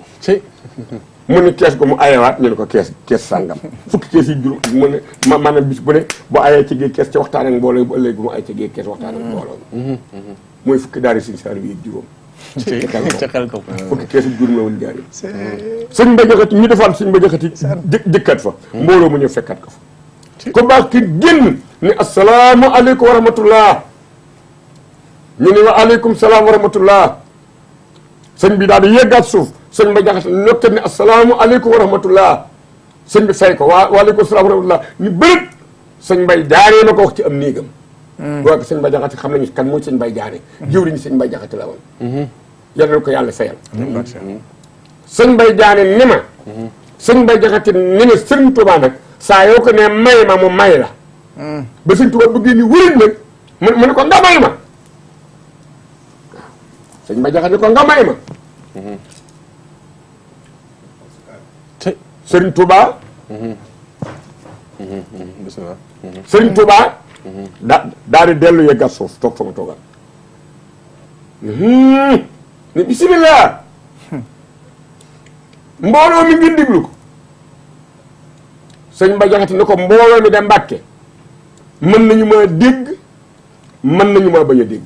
mu ne kees gu mu ayewaat ñu ne ko kees sàngam fukki kees yi juróom mu ne maanaam bis bu ne bu ayee ci gee kees ca waxtaan ak mbooloo bu ëllëg bu mu ayee ci gee kees waxtaan ak mbooloo mooy fukki daari Sëñ Saaliw yi juróom ca xel ko fukki kees yi juróom la woon jaari sëñ Mbay Jaxate ñu defaat sëñ Mbay Jaxate jëkkat fa mbooloo mu ñëw fekkat ko fa ko baax ki génn ne asalaamu aleykum wa rahmatullah ñu ne wa aleykum salaam wa rahmatullah sëñ bi daal di yeggaat suuf sëñ Mbay Jaxate nokkat ne asalaamualeykum wa rahmatullah sëñ bi fay ko waaleykum salaam wa rahmatullah ñu bërët sëñ Mbay jaaree na ko wax ci am néegam waaye sëñ Mbay Jaxate xam nañu kan mooy sëñ Mbay jaaree jëwriñu sëñ Mbay Jaxate la woon yal na ko yàlla fayal sëñ Mbay jaane ni ma sëñ Mbay Jaxate ni ma sëñ Tuubaa nag saa yoo ko ne may ma mu may la ba sëñ Tuubaa bëggee ni wëriñ nag mu ne ko nga may ma sëñ Mbay Jaxate ko nga may ma Sëriñ Touba bismillah Sëriñ Touba daal di dellu yeggat suuf toog fa ma toogal ne bismillah mbooloo mi ngeen diglu ko sëñ Mbay Jaxate ne ko mbooloo mi de Mbàkke mën nañu maa dégg mën nañu maa bañ a dégg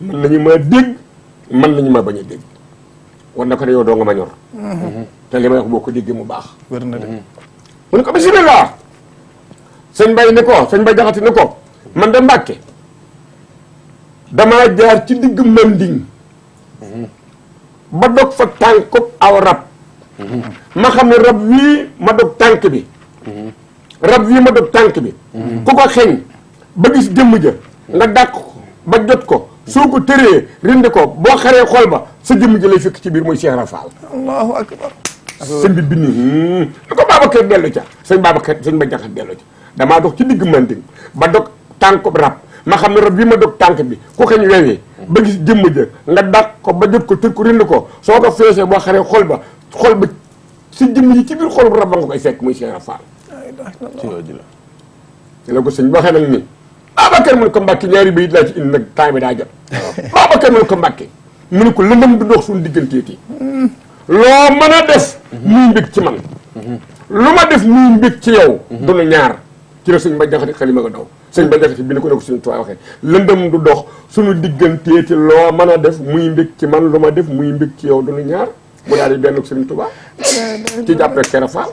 mën nañu maa dégg mën nañu maa bañ a dégg war na ko ne yow doo nga ma ñor te li may wax boo ko déggee mu baax wër na de mu ne ko bismillah sëñ Mbay ni ko sëñ Mbay Jaxate ni ko man de Mbàkke damaa jaar ci digg Manding ba dog fa tànkub aw rab ma xam ne rab wii ma dog tànk bi rab wii ma dog tànk bi ku ko xeeñ ba gis jëmm ja nga dàq ko ba jot ko soo ko tëree rindi ko boo xaree xol ba sa jëmm ji lay fekk ci biir muy Cheikh Rafal allahu akbar sëñ bi bind ni ko Babacar dellu ca sëñ Mbay Jaxate dellu ca damaa dox ci digg Manding ba dog tànkub rab ma xam ne rab bi ma dog tànk bi ku xeñ wewee ba gis jëmm ja nga dàq ko ba jot ko tër ko rind ko soo ko feesee boo xaree xol ba sa jëmm ji ci biir xol bu rab ba nga koy fekk muy Cheikh Rafal ci yow ji la ci la ko sëñ bi waxee nag ni Babacar mu ne ko Mbàkke ñaari bayit laa ci indi nag temps bi daa jot Babacar mu ne ko Mbàkke mu ne ko lëndëm du dox suñu digganteeti loo mën a def muy mbég ci man lu ma def muy mbég ci yow dunu ñaar ci la sëñ Mbay Jaxate xalima nga daw sëñ Mbay Jaxate bi ne ko suñu tuwaay waxee lëndëm du dox suñu digganteeti loo mën a def muy mbég ci man lu ma def muy mbég ci yow dunu ñaar mu daal di benn ko sëñ Tuubaa ci jàppee Kera Faal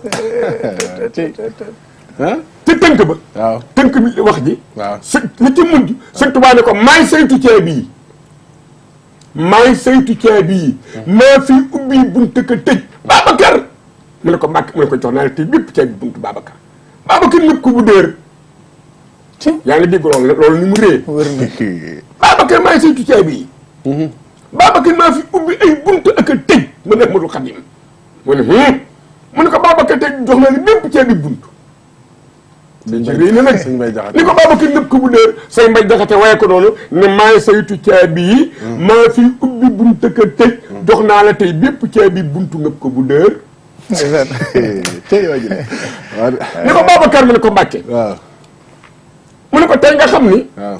te tënk ba waaw tënk bi wax ji waaw li ci mujj sëñ Tuubaa ne ko maay saytu ceeb yi maay saytu ceeb yi maa fi ubbi buntu ka tëj Babacar mu ne ko Mbàkke mu ne ko jox naa la tëj bépp ceeb bi buntu Babacar nëpp ko bu dër yaa ngi dégg loolu ni mu rée wër na Babacar maay saytu ceeb yi Babacar maa fi ubbi ay buntu ak a tëj mu nekk Ahmadul Xadim mu ne ko Babacar tëj jox naa la bépp ceeb bi buntu réy na nag sëñ Mbay Jaxate ni ko Babacar nëpp ko bu dër say Mbay Jaxate waaye ko noonu ne maay saytu caabi yi maa fi ubbi buntu ka tëj jox naa la tey bépp caabi buntu nëpp ko bu dër ci yow ji la ni ko Babacar mu ne ko Mbàkke waaw mu ne ko tey nga xam ni waaw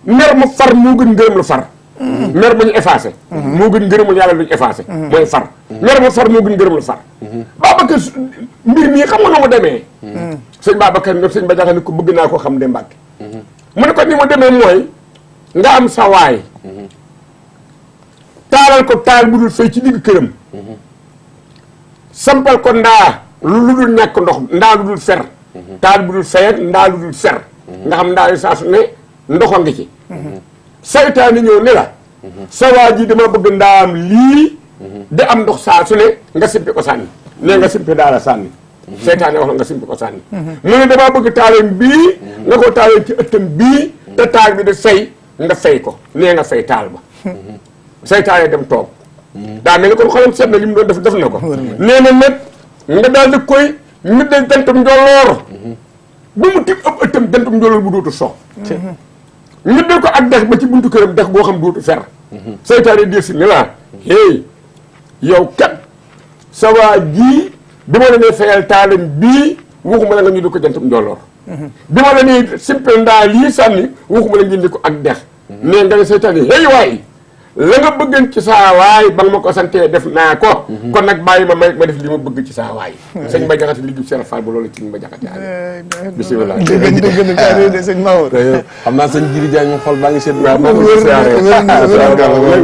mer mu far moo gën ngërëm lu far mer mu ñu effacé moo gën ngërëmul yàlla lu ñu effacé mooy far mer mu far moo gën ngërëm lu far Babacar mbir mii xam nga nu mu demee sëñ Babacar ñoom sëñ Mbay Jaxate ko bëgg naa ko xam de Mbàkke mu ne ko ni mu demee mooy nga am sa waay taalal ko taal bu dul fay ci digg këram sampal ko ndaa lu dul ñàkk ndox ndaa lu dul fer taal bu dul fay ak ndaa lu dul fer nga xam ndaa yu saa su ne ndoxa ngi ci saytaane ñëw ne la sa waa ji dama bëgg ndaam lii di am ndox saa su ne nga simpi ko sànni nee nga simpi daala sànni saytaane wax la nga simpi ko sànni mu ne damaa bëgg taalam bii nga ko taalee ci ëttam bii te taal bi di fay nga fay ko nee nga fay taal ba saytaane dem toog daa mel ni kon xolam seet na li mu doon def na ko nee na nag nga daal di koy midde jantum njolloor bu mu tib ëpp ëttam jantum njolloor bu dootu sox midde ko ak dex ba ci buntu këram dex boo xam dootu fer saytaane dir si ni laa hey yow kat sa waa jii bi ma la nee fayal taalam bii waxuma la nga ñu di ko jantum njolloor bi ma la nee simple ndaa lii sànni waxuma la ngeen di ko ak dex nee nga ne saytaane hey waay la nga bëggan ci saa waay ba nga ma ko santee def naa ko kon nag bàyyi ma ma def li ma bëgg ci saa waay sëñ Mbaye Jaxate liggéey Cheikh Fall bu loolu ci Mbaye Jaxate bismillah de sëñ Maodo xam naa sëñ Jiri Jaañ moom xol baa ngi seet waaw moom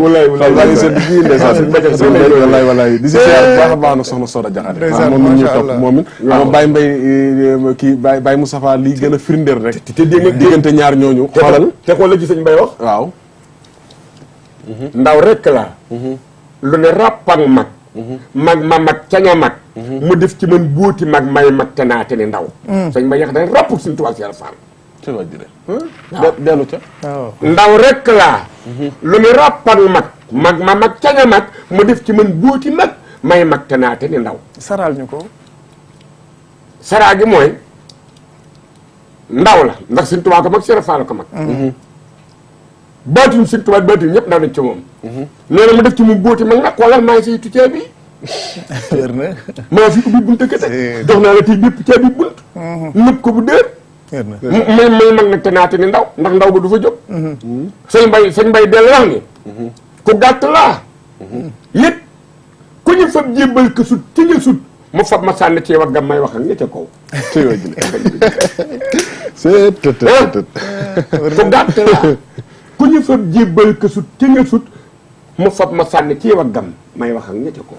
walaay xol baa ngi seet ji ndeysaan sëñ Mbaye Jaxate walaay di si siyaar baax a baax nag soxna Soda Jaxate moom mi ñuy topp moom it moom Baye Mbaye kii Baye Moustapha lii gën a firndeel rek te dégg nga diggante ñaar ñooñu xoolal te xool la ci sëñ Mbaye wax waaw ndaw rekk la lu ne ràppang mag ma mag caña mag mu def ci man buuti mag may mag te naate ni ndaw sëñ Mbaye Jaxate rek ràpp suñu tubaab si yàlla Fall ci wàjj de dellu ca ndaw rekk laa lu ne ràppang mag ma mag caña mag mu def ci man buuti mag may mag te naate ni ndaw saral ñu ko saraa gi mooy ndaw la ndax suñu tubaab ko mag Cheikh Fall ko mag baatin Sëñ Tuubaa baatin ñëpp daal nañ ci moom nee na mu def ci mu bóoti mag nag xoolal maa ngi say tu ceeb bi wér na maa fi ubbi bunt kese jox naa la tey bépp ceeb bi bunt nëpp ko bu dër wér na may mag nag te naate ni ndaw ndax ndaw ba du fa jóg sëñ Mbay dellu wax ni ku gàtt laa yét ku ñu fab jébbal ko sut ci nga sut mu fab ma sànni ci waggam may wax ak ña ca kaw ci wàjj c'est ku gàtt laa ku ñu fab jébbal ko sut ci nga sut mu fab ma sànni ci waggam may wax ak ña ca kaw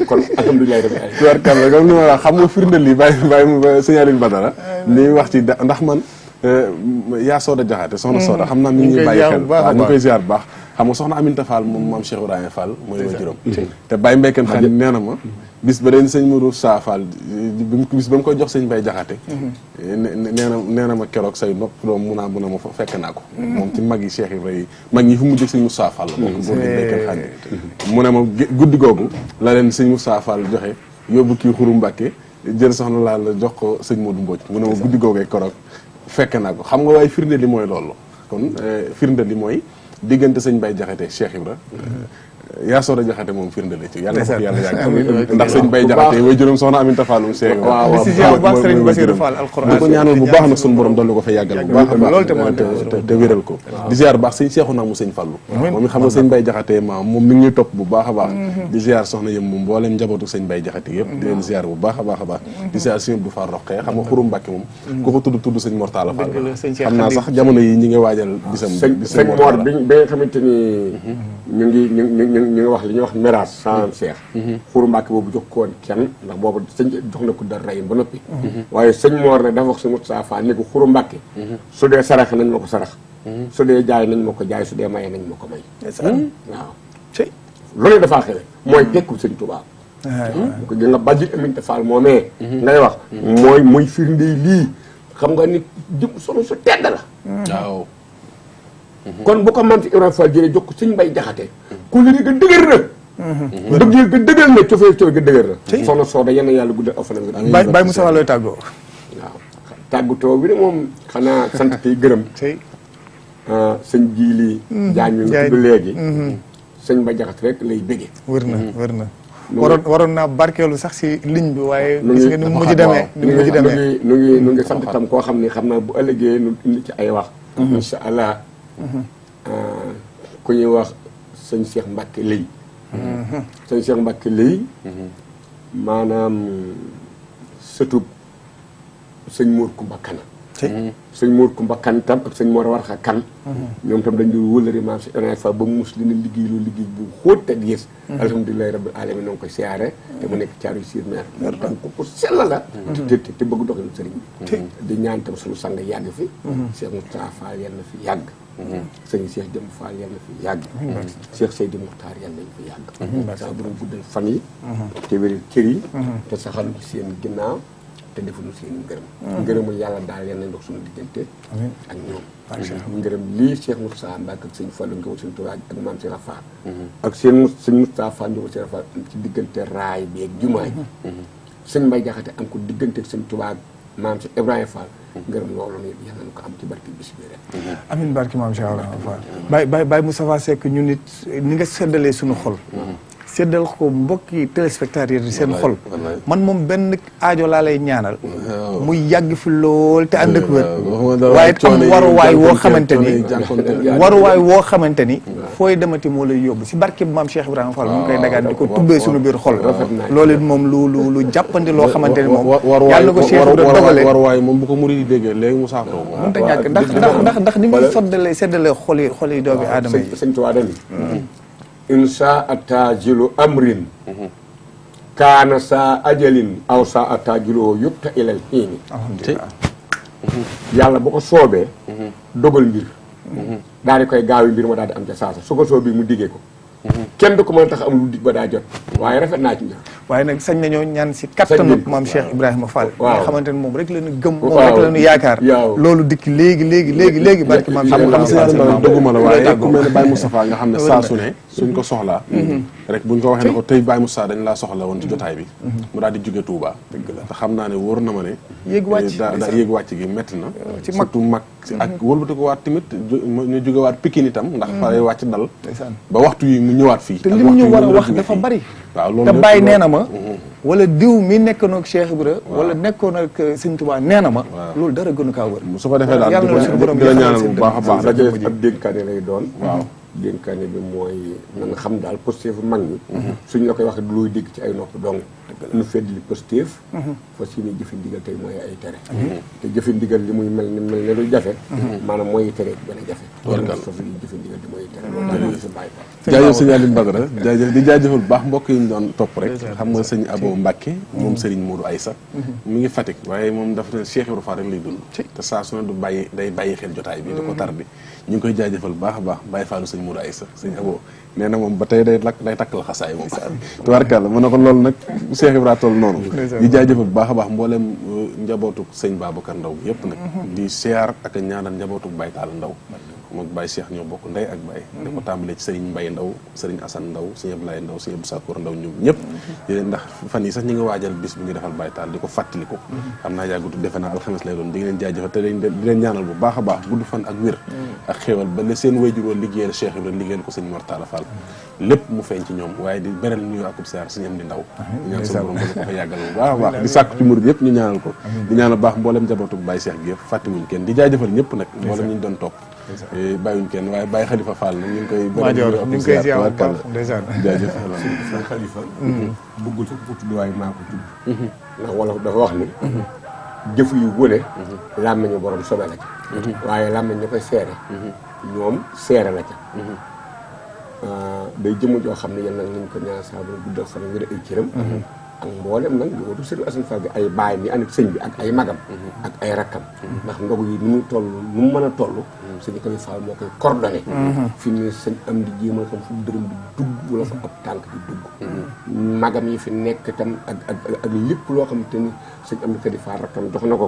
kon alhamdulilah rabbil alamin tubaarkàlla comme ni ma wax xam nga firndeel li bàyyi sëñ Aliou Badara li wax ci ndax man yaa Soda Jaxate soxna Soda xam naa mi ngi bàyyi xel waaw ñu koy ziar bu baax xam nga soxna Aminta Fall moom maam Cheikh Ibrahima Fall mooy wa juróom te Baye Mbeyken Fall nee na ma bis ba den sëñ Modou Sa Fall bis ba mu koy jox sëñ Baye Jaxate nee na ma keroog say nopp doom mun a ma fa fekk naa ko moom ci mag yi Cheikh Ibrahima mag ñi fu mu jëg sëñ Moussa Fall la bokk boo Mbeyken Fall mu ne ma guddi googu la leen sëñ Moussa Fall joxe yóbbu kii Xuru Mbàkke jël soxna laa la jox ko sëñ Modou Mbodj mu ne ma guddi googee keroog fekk naa ko xam nga waaye firnde li mooy loolu kon firnde li mooy diggante sëñ Baye Jaxate Cheikh Ibra yaa Soda Jaxate moom firnde la ci yàlla na ko yàlla yàgg ndax sëñ Baye Jaxate way juróom soxna Aminta Fallum Cheikh waaw baax sëriñ Bassirou Fall alquran di ko ñaanal bu baax nag suñu borom dolli ko fa yàggal bu baax a baax te wéral ko di ziar baax sëñ Seexu naa mu sëñ Fallu moom mi xam nga sëñ Baye Jaxate ma moom mi ngi ñuy topp bu baax a baax di ziar soxna yëm moom mbooleem njabootu sëñ Baye Jaxate yëpp di leen ziar bu baax a baax a baax di ziar sëñ Abdou Fall Roqee xam nga Xuru Mbàkke moom ku ko tudd sëñ Mortala Fall xam naa sax jamono yi ñi ngi waajal bisam sëñ Mor bi nga xamante ni ñu ngi wax li ñuy wax miraas sans Cheikh Xuru Mbàkke boobu jox ko woon kenn ndax boobu sëñ jox na ko dara rayim ba noppi waaye sëñ Mor ne dafa wax si Moussa Fall ne ko Xuru Mbàkke su dee sarax nañ ma ko sarax su dee jaay nañ ma ko jaay su dee maye nañ ma ko may waaw loolu dafaa xewe mooy tekku sëñ Tuubaa ko gi nga bàjjit Aminta Fall moomee ngay wax mooy firnde lii xam nga nit jëm solo su tedd la waaw kon bu ko man ci Ibrahima Fall jëlee jox ko sëñ Mbay Jaxate ku li ga dëgër na dëgg ga dëgër na cofee ga dëgër na soxna Soda yenn yàlla guddal aw fanam Baye Moussa looy tàggoo waaw tàggatoo bi de moom xanaa sant tey gërëm sëñ Jili Jaañ mi nga tudd léegi sëñ Mbay Jaxate rek lay bége wër na waroon naa barkeelu sax si ligne bi waaye gis nga ni mu mujj demee nu ngi sant tam koo xam ni xam naa bu ëllëgee nu indi ci ay wax insha allah ku ñuy wax sëñ Cheikh Mbacke Lay sëñ Cheikh Mbacke Lay maanaam sëtub sëñ Mour Kumba Kana sëñ Mor Kumba Kan tam ak sëñ Mor Warxa Kan ñoom tam dañ doon wëlëri maam si Ibrahima Fall ba mus li na liggéey loolu liggéey bu xóot te yées alhamdulilahi rabbil alamin noo ngi koy siyaare te mu nekk caaru sur mer tam ko sell la te bëgg doxinu sëriñ bi di ñaan tam suñu sang yàgg fi Cheikh Moustapha Fall yal na fi yàgg sëñ Cheikh Jëm Fall yal na fi yàgg Cheikh Seydi Muxtaar yal nañ fi yàgg sa borom guddal fan yi te wéral cër yi te saxal ci seen ginnaaw te defuñu seen ngërëmul yàlla daal yal nañ dox suñu diggante ak ñoom ngërëm lii Cheikh Moustapha Mbacke ak sëñ Fallou Ngéwal sëñ Tuubaa ak maam si Rafa ak seen sëñ Moustapha Fall Ngéwal si Rafa ci diggante raay bi ak jumaa ji sëñ Mbay Jaxate am ko diggante ak sëñ Tuubaa ak maam si Ibrahima Fall ngërëm loolu ne yal nañu ko am ci barke bis bi rek amiin barke maam Cheikh Ibrahima Fall Baye Moustapha Seck ñu nit ni nga seddalee suñu xol seddal ko mbokki téléspectateurs yi seen xol man moom benn aajo laa lay ñaanal muy yàgg fi lool te ànd ak wér waaye am waruwaay woo xamante ni fooy demati moo lay yóbbu si barke bi maam Cheikh Ibrahima Fall mu ngi koy dagaan di ko tubbee suñu biir xol loolu it moom lu jàppandi loo xamante ni moom yàlla ko Cheikh Ibrahima dogalee waruwaay moom bu ko murid yi déggee léegi mu saafara moom mënut a ñàkk ndax ni muy seddalee xol yi doomi aadama yi sëñ Tuubaa dani insa atajilu amrin kaana saa ajalin aw saa atajiloo yubta ilal xiini yàlla bu ko soobee dogal mbir daal di koy gaawi mbir ma daal di am ca saasa su ko soobee mu diggee ko kenn du ko mën a tax am lu dig ba daa jot waaye rafet naa ci njër waaye nag sañ nañoo ñaan si kattanu maam Cheikh Ibrahima Fall nga xamante ne moom rek la ñu gëm moom rek la ñu yaakaar loolu dikk léegi barke maam Cheikh xam doguma la waaye ku mel ne Baye Moustapha nga xam ne saa su ne suñ ko soxlaa rek buñ ko waxee ne ko tey Baye Moustapha dañ laa soxla woon ci jotaay bi mu daal di jóge Touba te xam naa ne wóor na ma ne yéeg wàcc gi métti na surtout mag ak wëlbati ko waat tamit ñu jóge waat Pikine itam ndax fa lay wàcc dal ba waxtu yi mu ñëwaat fii te li mu ñu war a wax dafa bari waaw loolu te bàyyi nee na ma wala diw mi nekkoon ak Cheikh Ibra wala nekkoon ak Sëñ Tuubaa nee na ma loolu dara gënu kaa wër su ko defee daal di la ñaanal bu baax a baax rajo ab dénkaane lay doon waaw dénkaane bi mooy na nga xam daal positif mag ñi suñ la koy wax du looy dégg ci ay nopp dong nu fedd li positif fas yéene jëfe ndigal tey mooy ay tere te jëfe ndigal li muy mel ne lu jafe maanaam mooy tere gën a jafe foofu li jëfe ndigal di mooy tere loolu daal sa bàyyi fa jaajëf sëñ Aliou Badara jaajëf di jaajëfal bu baax mbokk yi ñu doon topp rek xam nga sëñ Abo Mbacke moom Serigne Modou Aïssa mi ngi Fatick waaye moom dafa ne Cheikh Ibrahima Fall rek lay dund te saa su ne du bàyyi day bàyyi xel jotaay bi da ko tardi ñu ngi koy jaajëfal bu baax a baax bàyyi Fallu sëñ Modou Aïssa sëñ Abo nee na moom ba tey day takkal xasaay moom tubaarkàlla mu ne ko loolu nag Cheikh Ibrahima toll noonu di jaajëfal bu baax a baax mboolem njabootu sëñ Babacar Ndaw yëpp nag di siyaar ak ñaanal njabootu Baye Tall Ndaw moom Baye Cheikh ñoo bokk ndey ak Baye da ko tàmbalee ci Serigne Mbaye Ndaw Serigne Assane Ndaw Serigne Ablaye Ndaw Serigne Abdou Sakour Ndaw ñoom ñëpp ndax fan yi sax ñi ngi waajal bis bi ñu defal Baye Tall di ko fàttaliku xam naa yàggutu defe naa alxames lay doon di ngi leen jaajëfal te di leen ñaanal bu baax a baax gudd fan ak wér ak xéewal ba seen wayjur woon liggéeyal Cheikh Ibrahima liggéeyal ko sëñ Mor Talla Fall lépp mu feeñ ci ñoom waaye di beral nuyu akub siyaar Serigne Amdi Ndaw ñaan suñu borom dana ko fa yàggal bu baax a baax di sàkku ci murid yëpp ñu ñaanal ko di ñaanal baax mboolem njabootu Baye Cheikh gi yëpp fàttewuñ kenn di jaajëfal ñëpp nag mboolem ñu doon topp bàyyiwuñ kenn waaye Baye Khalifa Fall nag ñu ngi koy ziar bu baax ndeysaan jaajëf sëñ Khalifa bëggul sax ko tudd waaye maa ko tudd ndax wolof dafa wax ni jëf yu wële làmmiñu borom sobe la ca waaye làmmiñ ñu koy seere ñoom seere la ca day jëmm joo xam ne yéen nag nañ ko ñaan saa bu guddal fan wér ay cëram ak mboolem nag yowatu sëriñ Assane Fall bi ay baay mi ànd ak sëñ bi ak ay magam ak ay rakkam ndax ndogu yi ni mu toll nu mu mën a toll sëñ Kali Fall moo koy coordonné fi mu ne sëñ am di jéemal xam fu dërëm di dugg wala fa ab tànk di dugg magam yi fi nekk itam ak lépp loo xamante ni sëñ am di Kali Fall rakkam jox na ko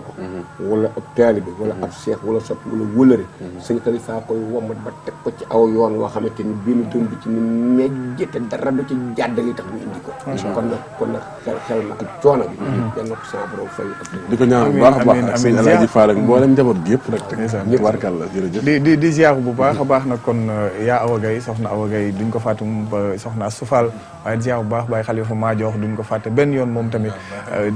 wala ab taalibe wala ab seex wala soppi wala wëlëre sëñ Kali Fall koy womat ba teg ko ci aw yoon woo xamante ni benn dërëm bi ci ni mejjete dara du ci jàddali tax ñu indi ko kon nag xel ma ak coono bi yal na ko sama borom fay di ko ñaan bu baax a baax ak sëñ Alaaji Fall ak mboolem njaboot gi yëpp rek tubaarkàlla jërëjëf di ziar bu baax a baax nag kon yaa Awa Gaye soxna Awa Gaye duñ ko fàtte ba soxna Astou Fall waaye di ziar bu baax Baye Khalifa maa jox duñ ko fàtte benn yoon moom tamit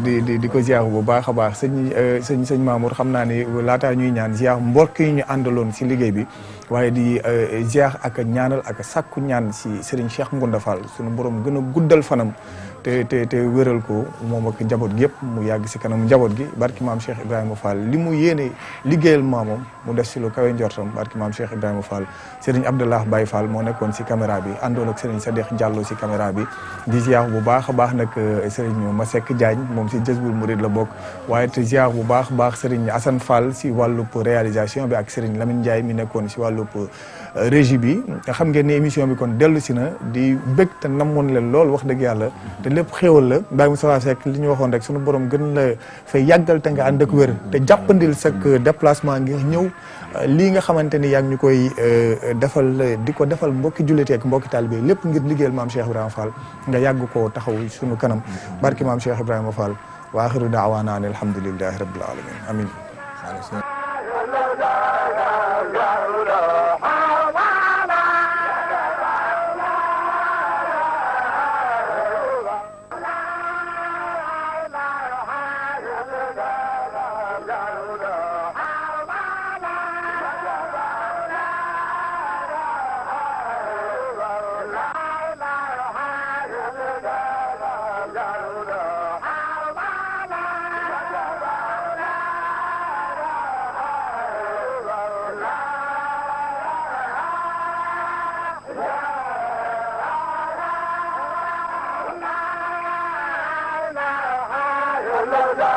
di ko ziar bu baax a baax sëñ Mamour xam naa ni laataa ñuy ñaan ziar mbokk yi ñu àndaloon si liggéey bi waaye di ziar ak ñaanal ak sàkku ñaan si Serigne Cheikh Ngounda Fall sunu borom gën a guddal fanam te wéral ko moom ak njaboot gi yëpp mu yàgg si kanam njaboot gi barki maam Cheikh Ibrahima Fall li mu yéene liggéeyal maamam mu def si lu kawe njortam barki maam Cheikh Ibrahima Fall Serigne Abdallah Baye Fall moo nekkoon si caméra bi àndoon ak Serigne Sadikh Diallo si caméra bi di ziar bu baax a baax nag Serigne Masek Diagne moom si Jazbul Mouride la bokk waaye te ziar bu baax a baax Serigne Assane Fall si wàllub réalisation bi ak Serigne Lamine Ndiaye mi nekkoon si wàllub régie bi nga xam ngeen ne émission bi kon dellu si na di bëgg te namoon leen lool wax dëgg yàlla te lépp xéewal la Baye Moustapha Seck li ñu waxoon rek sunu borom gën la fay yàggal te nga ànd ak wér te jàppandil sak déplacement ngir ñëw lii nga xamante ni yaa ngi ñu koy defal di ko defal mbokki jullite ak mbokki taalibe lépp ngir liggéeyal maam Cheikh Ibrahima Fall nga yàgg koo taxaw sunu kanam barki maam Cheikh Ibrahima Fall wa axiru daawaana an alhamdulillahi rabbil alamin amin la